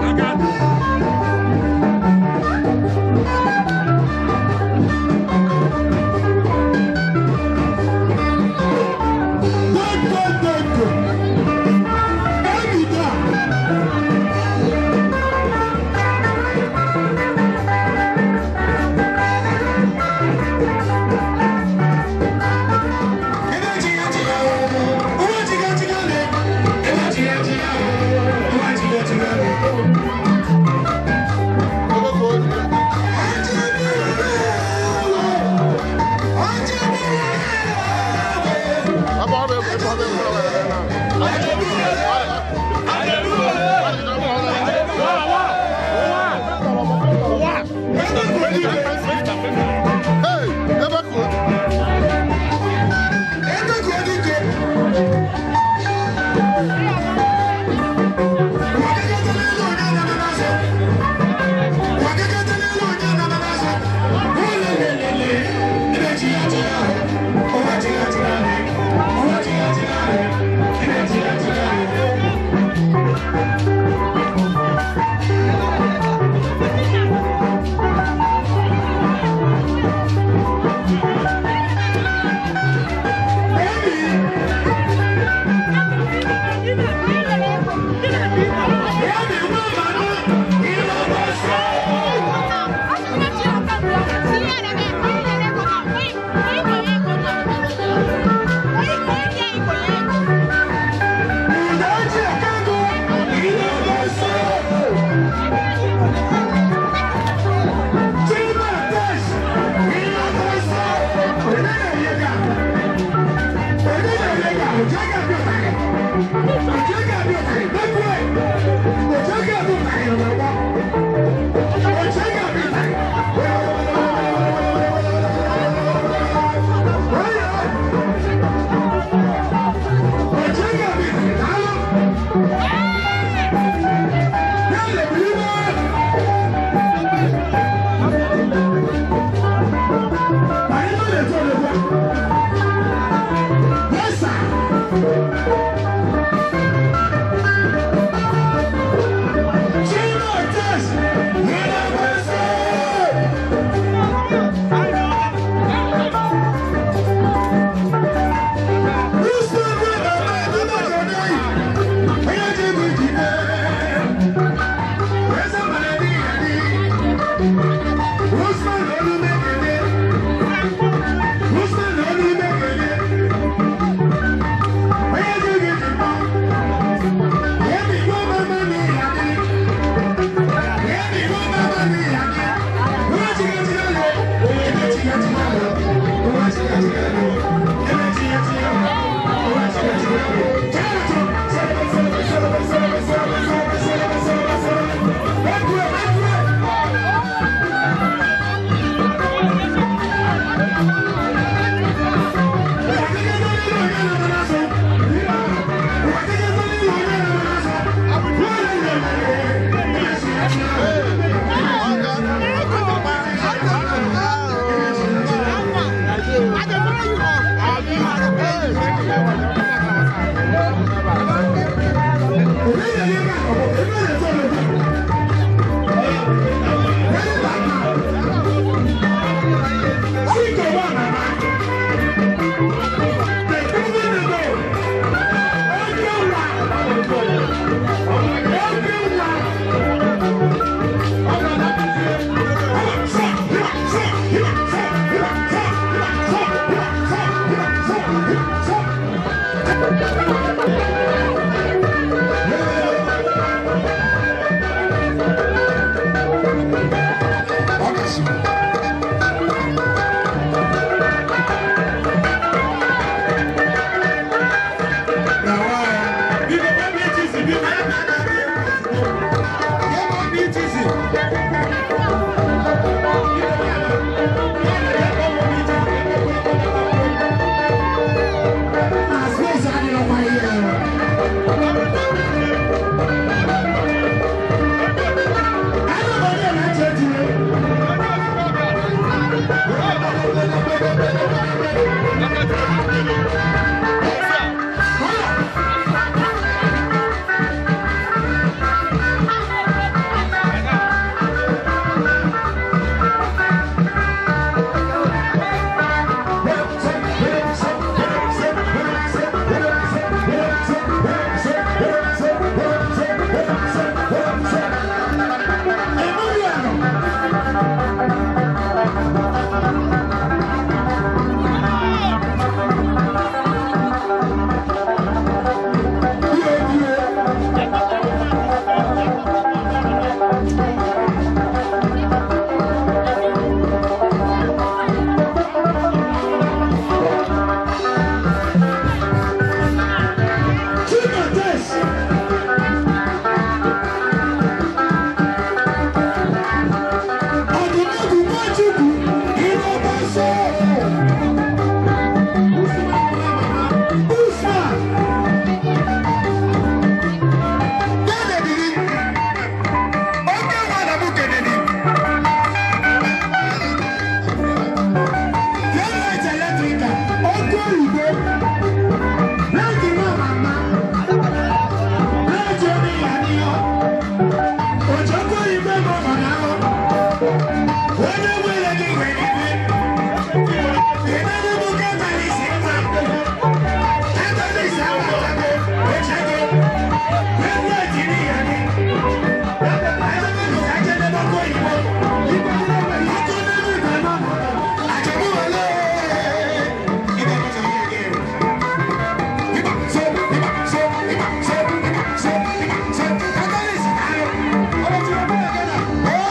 I got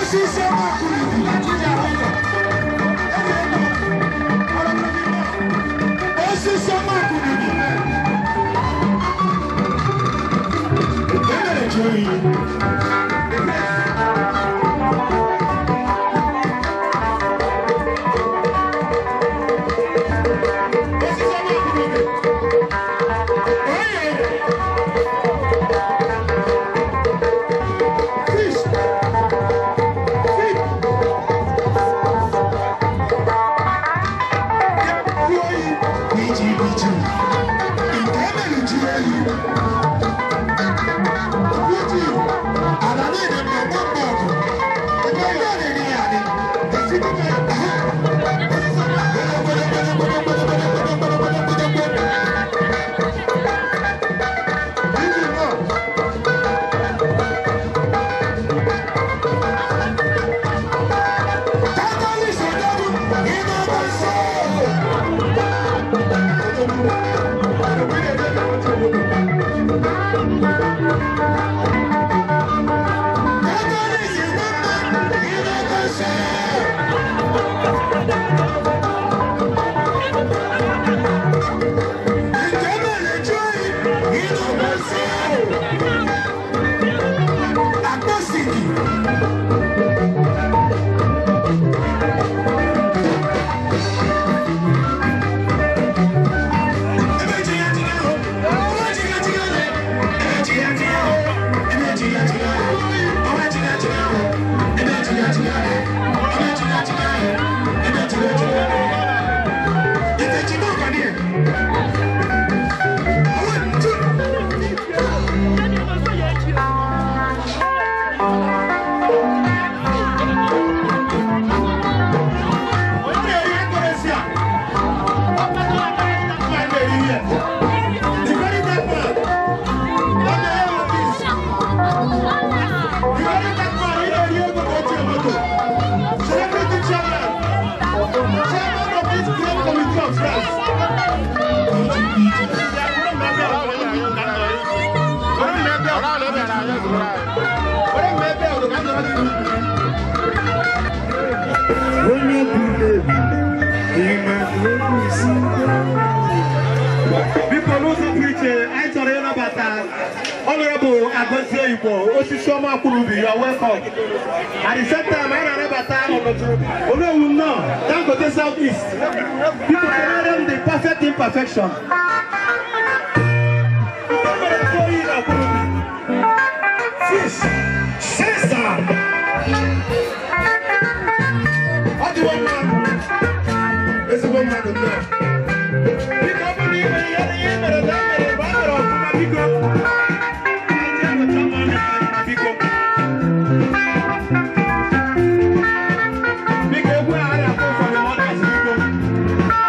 Osisi ọma kwuru. Biko n'ụzọ pụrụ iche anyị chọrọ ịnabata Honorable Agozie Igbo osisi ọma kwurubi, you are welcome. At the same time, anyị na-anabata Onowu nnọọ Dangote South East. Biko kelere m the perfect imperfection. Fish, Caesar. Ọ dịwo mma, ezigbo mmadụ nnọọ. Biko ọ bụrụ ime ihe ihe mere na mere mgbe a mere ọfụma biko. Biko. Biko egwu a na-akpọ for the mothers biko.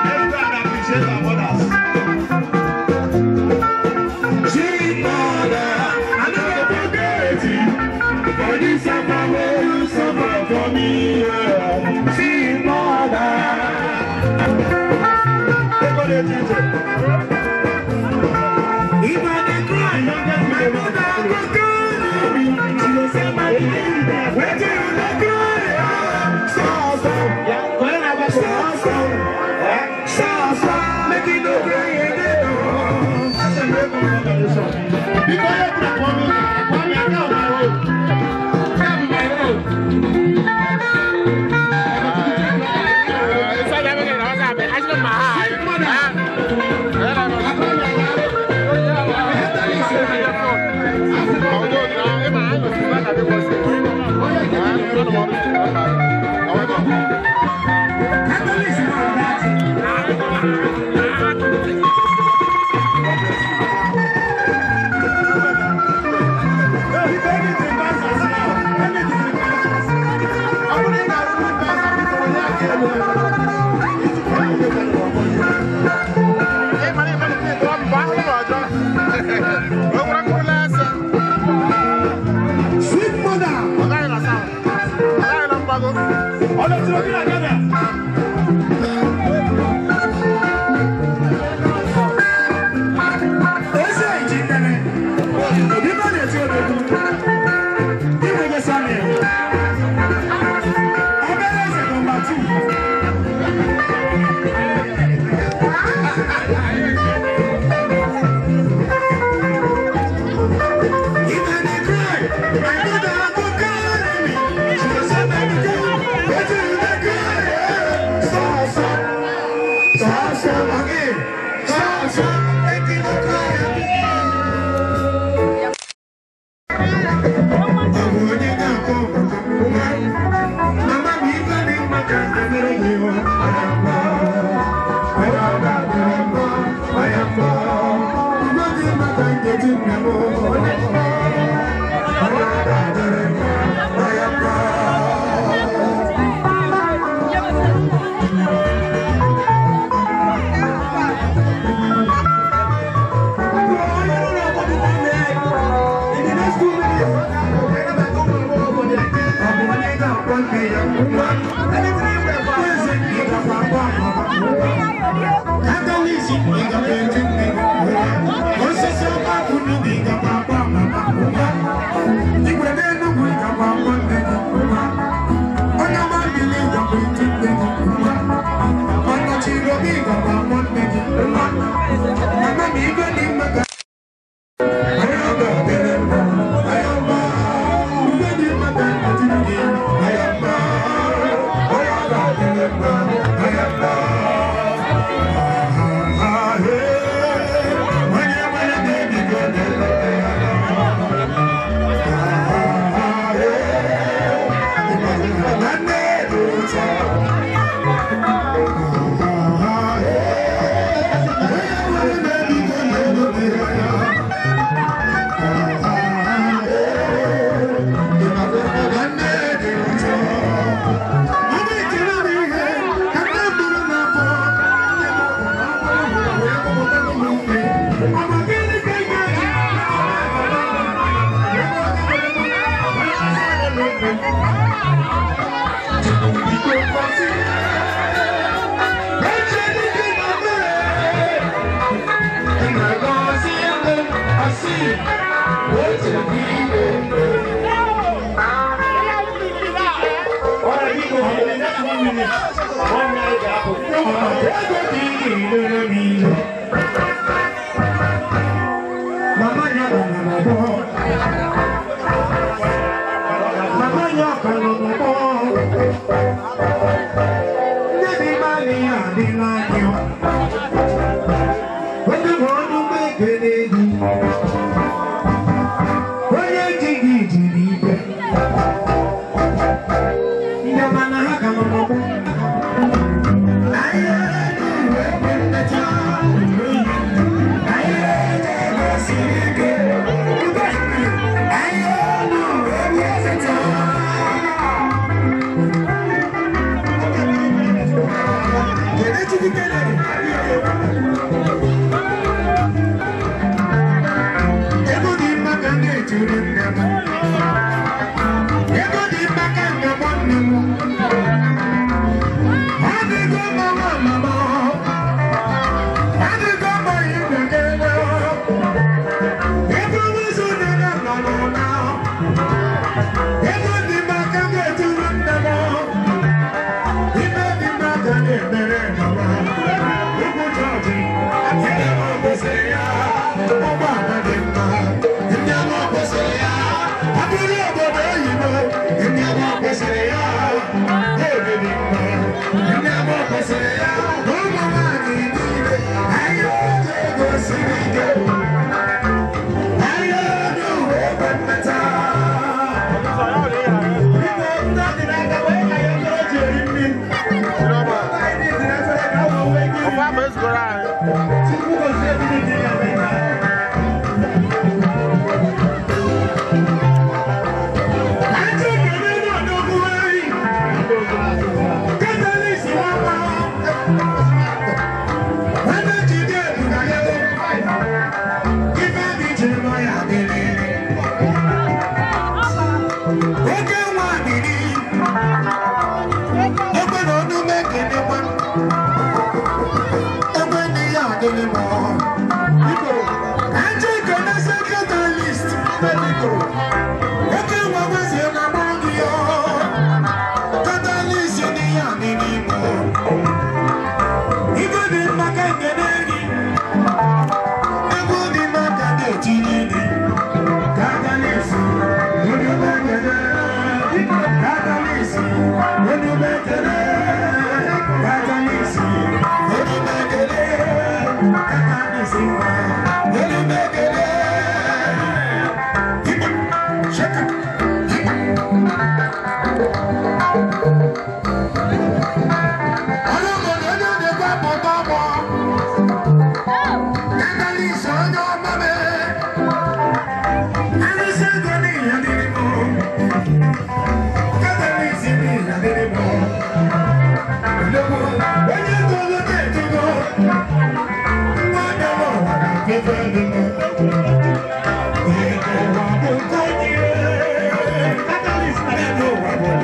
Let's go and appreciate our mothers. Chimada, I no go forget you. For this suffer wey you suffer for me. Chimada. If I dey cry, my mother go carry me. She go say, my baby, wetin you dey cry? So so, so so, so so, make you no cry again. Because you put for me, for me, I count my own. Count my own. Sweet mother. I am.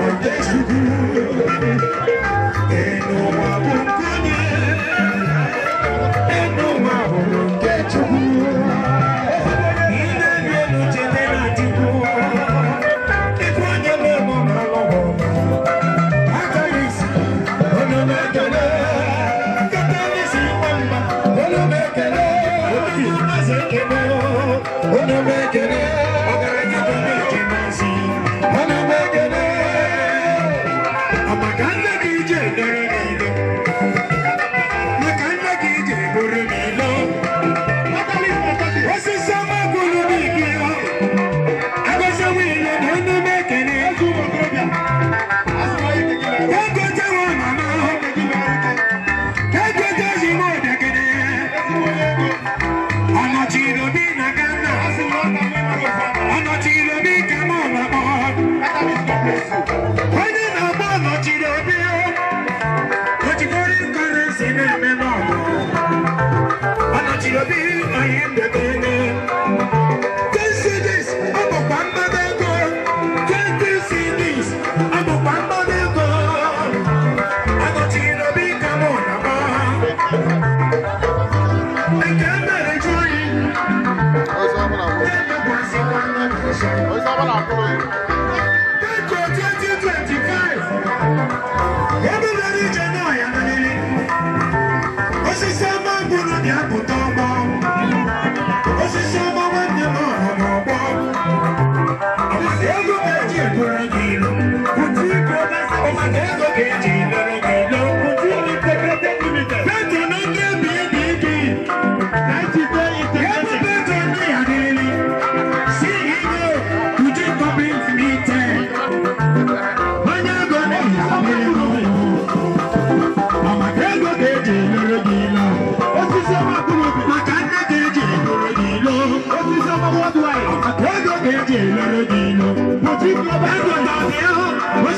Thank you.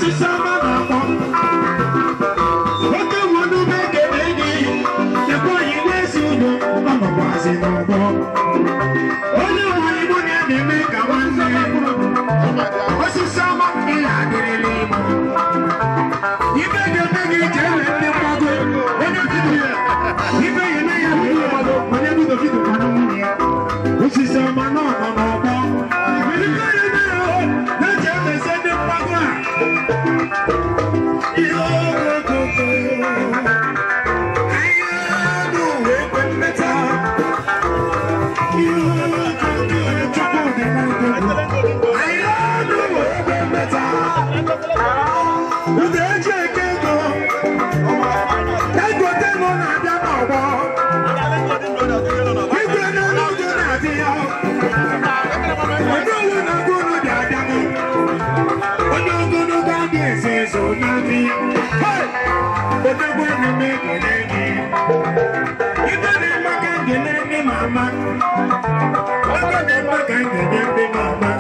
Osisi ọma na-akpọ. Oke nwere ume ekele gị. Ekwe oyi n'ezi udo, ọ nọkwazi n'ọgbọ. Onye nwere igbo na-eme ka nwanne. Osisi ọma ihe adịrịla imo. Ibe ga-eme gị ka e wee ndị mgbago. Onye bido ya. Ibe ya eme ya bụ ihe mgbago. Onye bido bido kwanụ nwunye ya. Osisi ọma nọ n'ọgbọ. Ibe ya eme ya na-eji emezi ndị mgbago a. Ihe ogogogo. Ihe n'ụwa ekwe mmeta. Ihe ogogogo Chukwu dị n'ogogo. Ihe n'ụwa ekwe mmeta. Ude eji eke ego. Ego temo na-abịa n'ọgbọ. Igwe n'oge na-adị ya. Onye owu na agụrụ dị abịanụ. Onye ogologo adị eze ezo na-adị ya. Hey! Odogwu emume ekele gị. Ibe na-eme ka m ga-ele ndị ma ama. Oge dị mma ka m ga-enye ndị ma ama.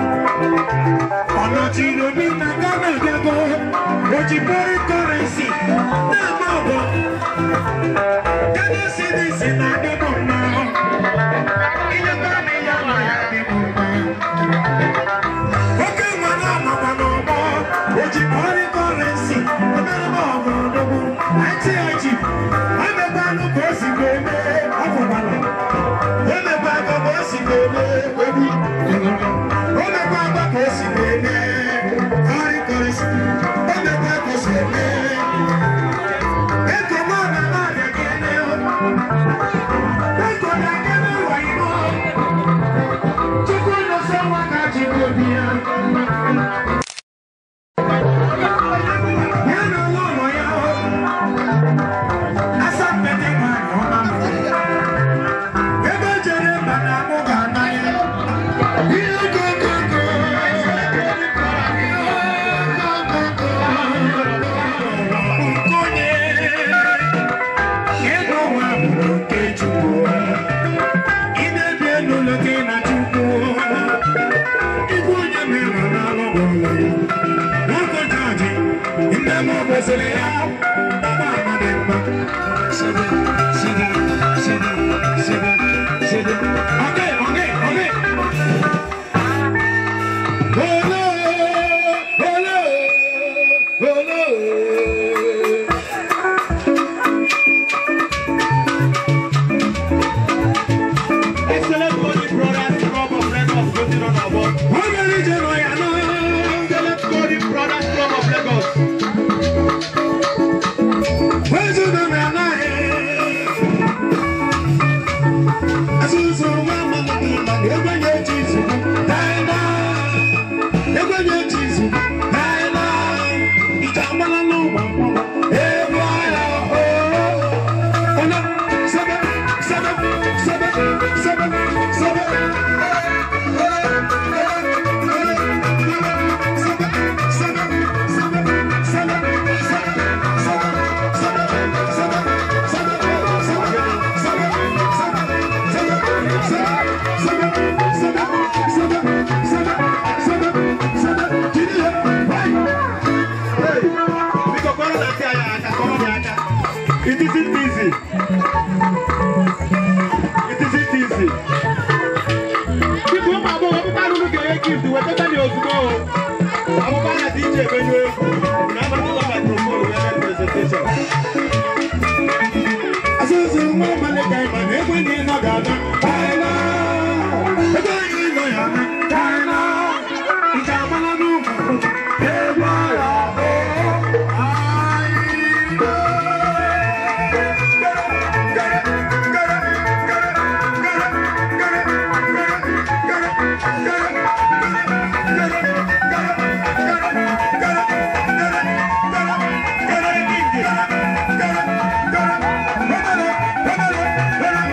Ọnọchiri obi na Ghana abịago. O ji foreign currency na-eme ọgọ. Ghana cedis na-adị m mma. Inyekwa m ya na ya adị m mma. Oke nwa na-anọkwa n'ọgbọ. O ji foreign currency omere m ọgọ odogwu. ITIG emekwanụ ka o si eme ọfụmanụ. Emekwa ka o si eme egwu. Emekwa ka o si eme foreign currency. Emekwa ka o si eme. Ego mụ na na-abịa gịnị? Ego na-agịnị wayo? Chukwu nọsọ nwa ka ji obi ya. Ya na ụlọ ya. Asapete nwanyị ọma. Ebe jere mba na mụ ga-ana ya. Ihe ogogogo. Nkonye. Ego nwa bụ nke Chukwu. Ị na-ebi elu lọta na Chukwu. Igwe onye mere n'alụ bụ ụlọ ya. Nwoke jọji, nne m kwesịrị ya. Ọgba ama dị mma. Sede, sede, sede, sede, sede. Okay, okay, okay. Ole, ole, ole. Excellent Golden Brothers Club of Lagos voting on our board. Obere ije nọ ya nọ. Excellent Golden Brothers Club of Lagos. Wezuga na anaghị. Asụsụ nwa amalite na egwenye echi izugbo. Daịna. Egwenye echi izugbo. Daịna. Ije agbala n'ụwa mkpọrọ. Ebe ahịa oo. Onye sebe sebe sebe sebe sebe. Hey, biko kọrọ na ntị anyị aka, kọrọ dị aka. It isn't easy. It isn't easy. Biko ụmụ agbọghọ ọkpụkpọ arụrụ ga-enye gift wetata dị ozugbo o. Akwụkwọ na DJ emenyu egwu. Na agbakọta microphone wee mee presentation. Asụsụ nwa amalite ma na egwe na ịnọ ga-ana. Kaịla. Ebe anyị nọ ya na. Kaịla. Ije amala n'ụmụ. Egwu agha oo. Anyị. Gara, gara, gara, gara, gara, gara, gara, gara, gara, gara, gara, gara, gara, gara, gara, gara, gara.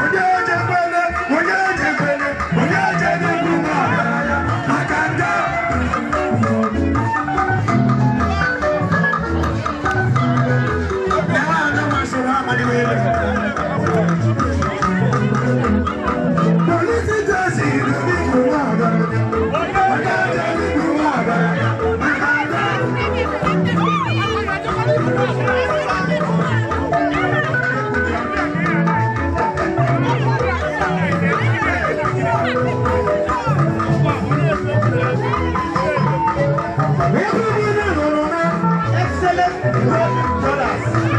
Onye Brothers.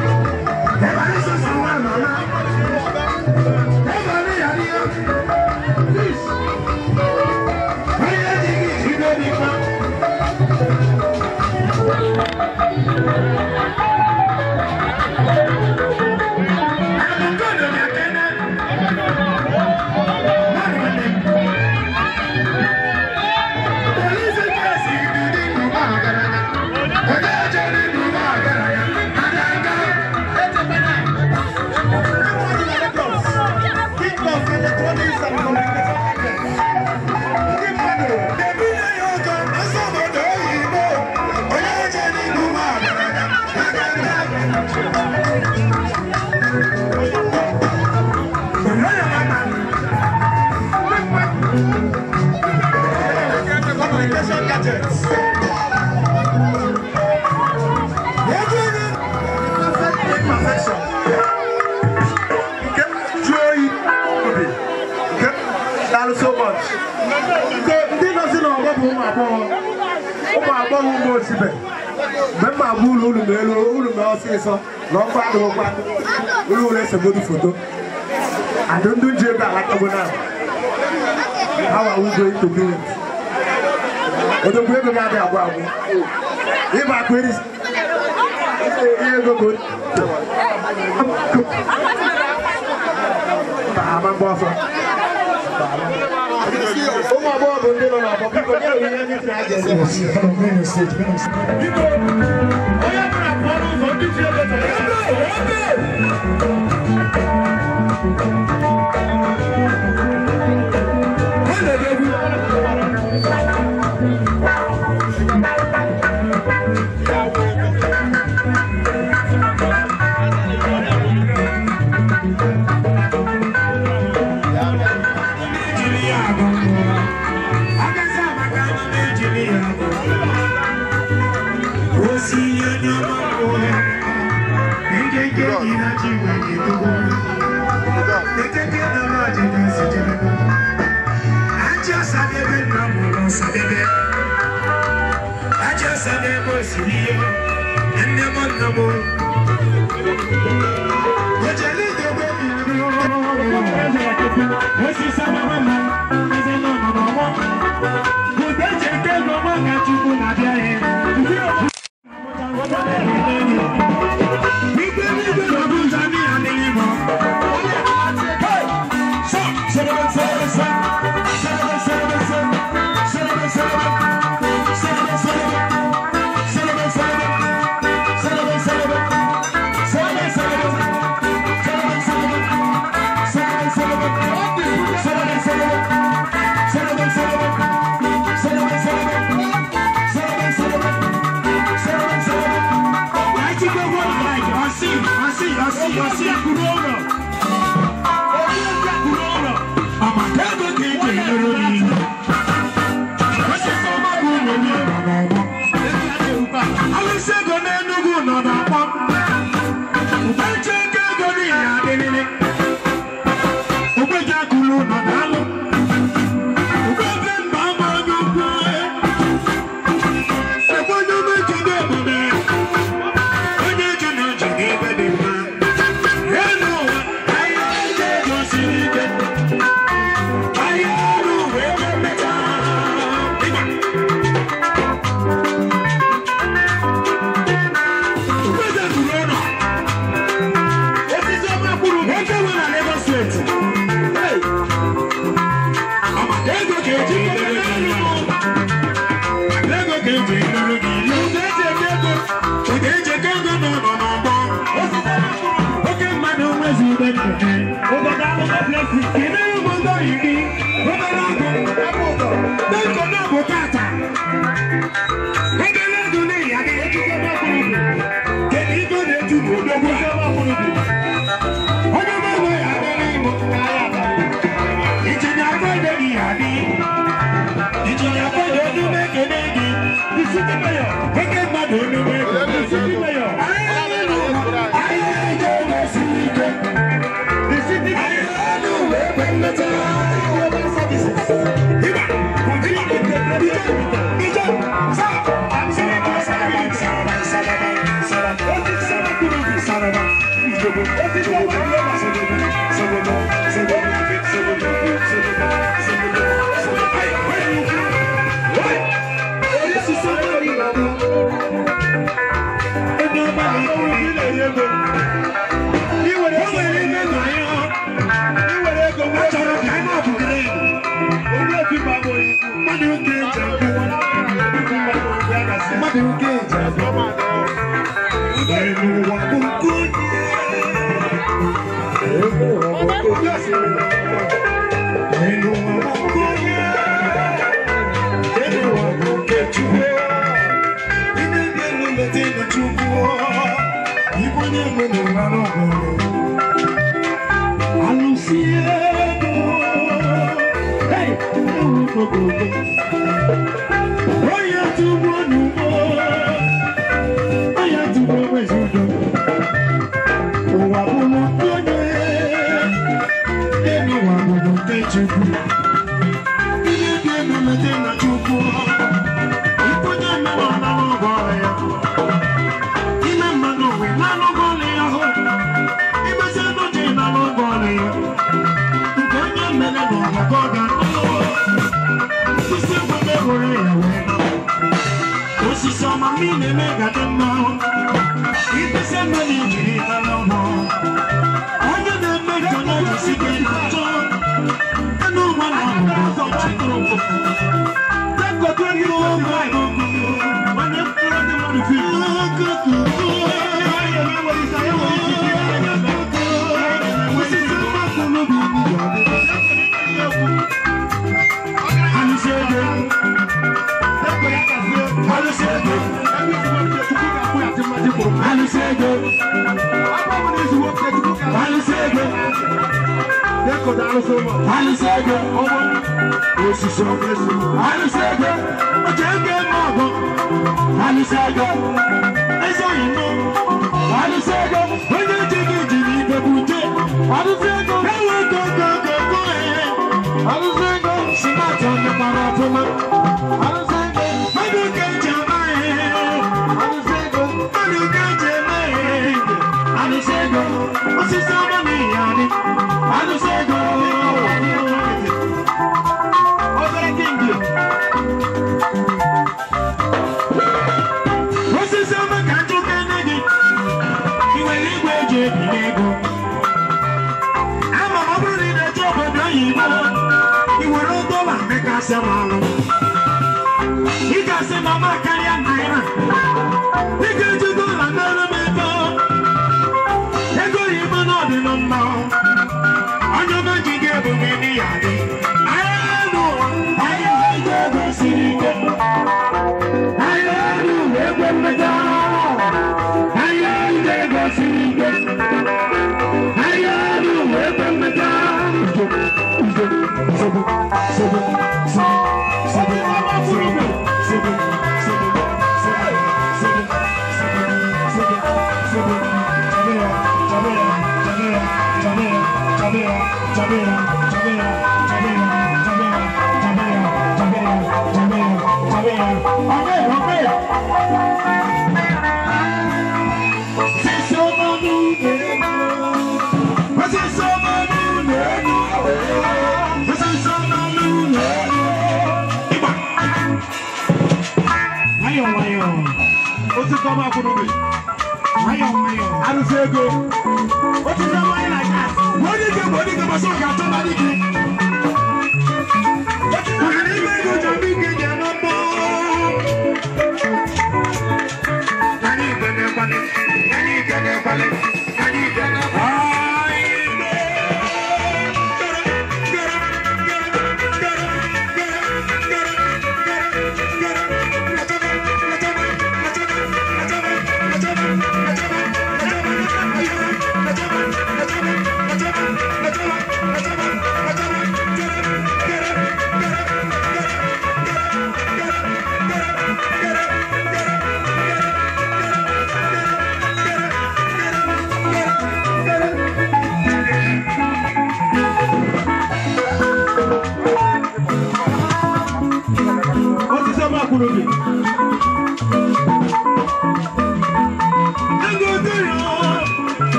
So much. Ndị nọsi n'ọgbọ bụ ụmụ agbọghọ. Ụmụ agbọghọ ụmụ osibe. Mgbe mma agba ụlọ unu ma elu unu ma ọsịsọ na ọkụ adịghịkwa ụlọ ụlọ esegodu foto. Adị ndụ nji ego alatago na. How are we going to do it? Odogwu ego ga-adị agwụ agwụ. Ịba akụ eri ihe ego ka ama mgba ọsọ. Ụmụ agbọghọ bụ ndị nọ n'ọgbọ biko nye ihe ndị si aja ese. Biko onye bụla pụọ n'ụzọ ndị ji ego chọrọ ebe.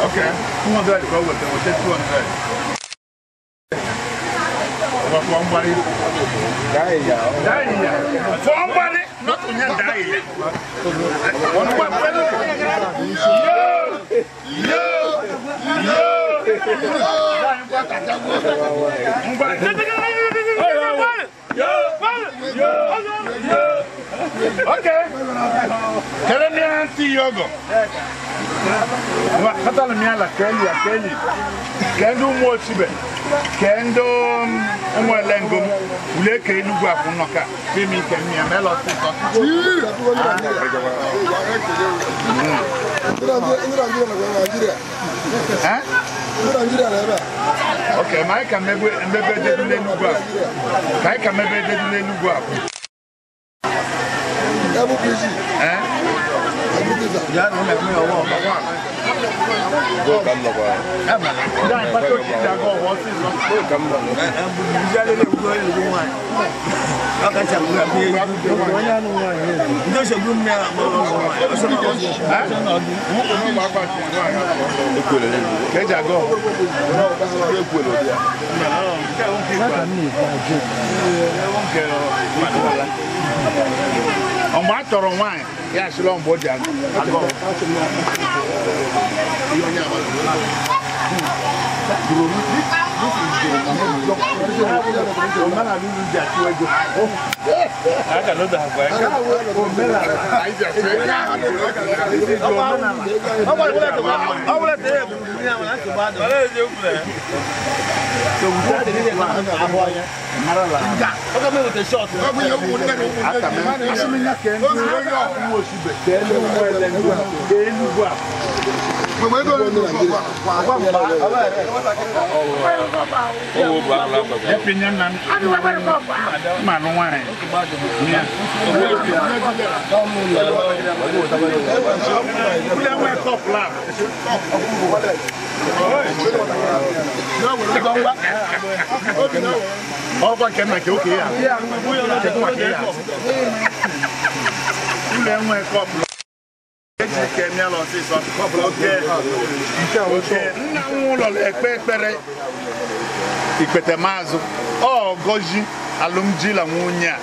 Okay, 200 go with them, we'll take 200. Somebody, somebody, not on your die. Okay. Tell me auntie Yogo. Katala mi ala keli akeli. Kendo mo chibe. Kendo omo elengo ule ke Enugu afunoka. Femi kemi amelo ti so. Eh? Okay, my ka mebe mebe de dule Enugu afu. Kai ka mebe de dule Enugu afu. Eh? Yeah, she long body. I go. Ikpete maazụ ọ goji alụmdi na nwunye a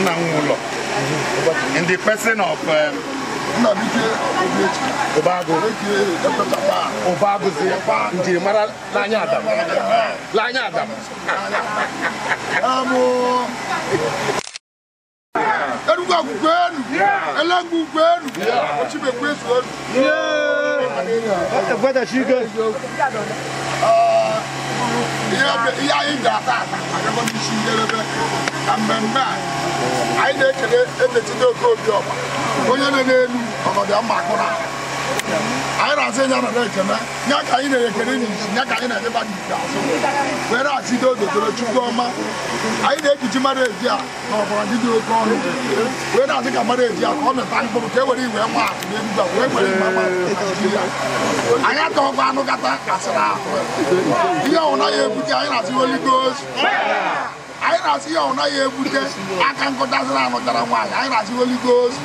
nna nwụlọ in the person of Obago Obago njirimara n'anya Adam n'anya Adam Enugu akwụkwọ enu Elengu ukwu enu Ochibekwu esu enu. Ihe anyị ga-ata ata agakọ n'isi njedebe na mmemme a anyị na-ekele Eze Chidoke Obiọba onye nọ n'elu ọnọdụ mma akụ na Anyị na-asị ya na ekene ya ka anyị na-ekene n'isi ya ka anyị na-edeba n'ikpeazụ wee na-asị dododoro Chukwu ọma. Anyị na-ekpuchi mara eji a na ọbara dị dị oke ọnụ wee na-asị ka mara eji a ka ọ mịta mkpụrụ ka e were iwe nwa atụ n'Enugwu a wee were mma Naijiria. Anyị atọghịkwa anụ kata asịrị ahụ ihe ọwụna ya ebute. Anyị na-asị Holy Ghost. Anyị na-asị ihe ọwụna ya ebute aka nkụtasịrị anụtara nwaanyị. Anyị na-asị Holy Ghost.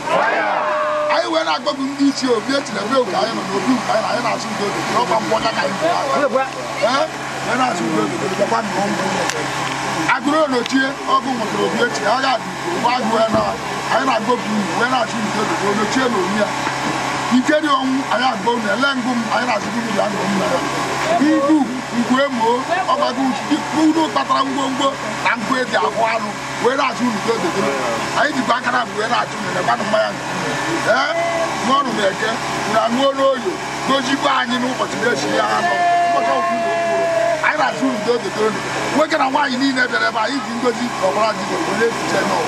Anyị wee na-agbagbu ndị ichie obi echiri ebe oke anyị nọ n'obi ụka anyị na-asị udo obodo ọkwa mgbọcha ka anyị ee wee na-asị udo obodo bịakwa nnọọ mbụ agụrụ onochie ọgụ nwetara obi echi agha dị ụgbọ agụ ya na anyị na-agbapụ unu wee na-asị udo obodo onochie na onwe ya ike dị ọnwụ. Anyị agba unu ele ngụ m. Anyị na-asịkwu unu bịa ngụ m na ya ngwu ngwu emoo ọgbago unu kpatara ngwongwo na nkụ eji ahụ anụ wee na-achụ unu udo obodo. Anyị jikwa aka na abụ wee na-achụ unu nekwanụ mmanya nke ee ṅụọnụ na eke unu aṅụọ n'oyo gozikwa anyị n'ụbọchị na-echi ya anọ ụbọchị ọgwụ unu okpuru. Anyị na-achụ unu udo obodo. Nwoke na nwaanyị niile bịara ebe anyị ji ngozi na ọbara Jizọs wee na-efiche n'ụwa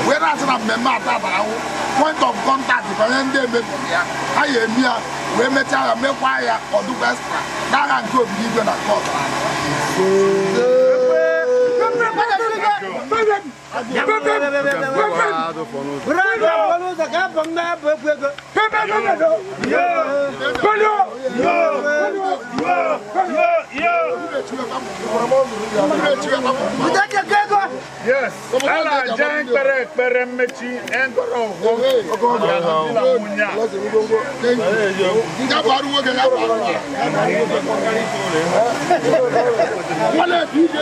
wee na-asị na mmemme ata ahụ point of contact banye ndị emebiri ya ha ya emi ya wee mechaa ya mekwaa ya ọdụkwa extra n'agha nke obibi igwe na nke ọbara. Yes, ala jẹ́ ekpere ekpere mmechi engoro ọgwọ na nwunye a. Ya bụ arụ nwoke ya bụ arụ nwaanyị. Wale DJ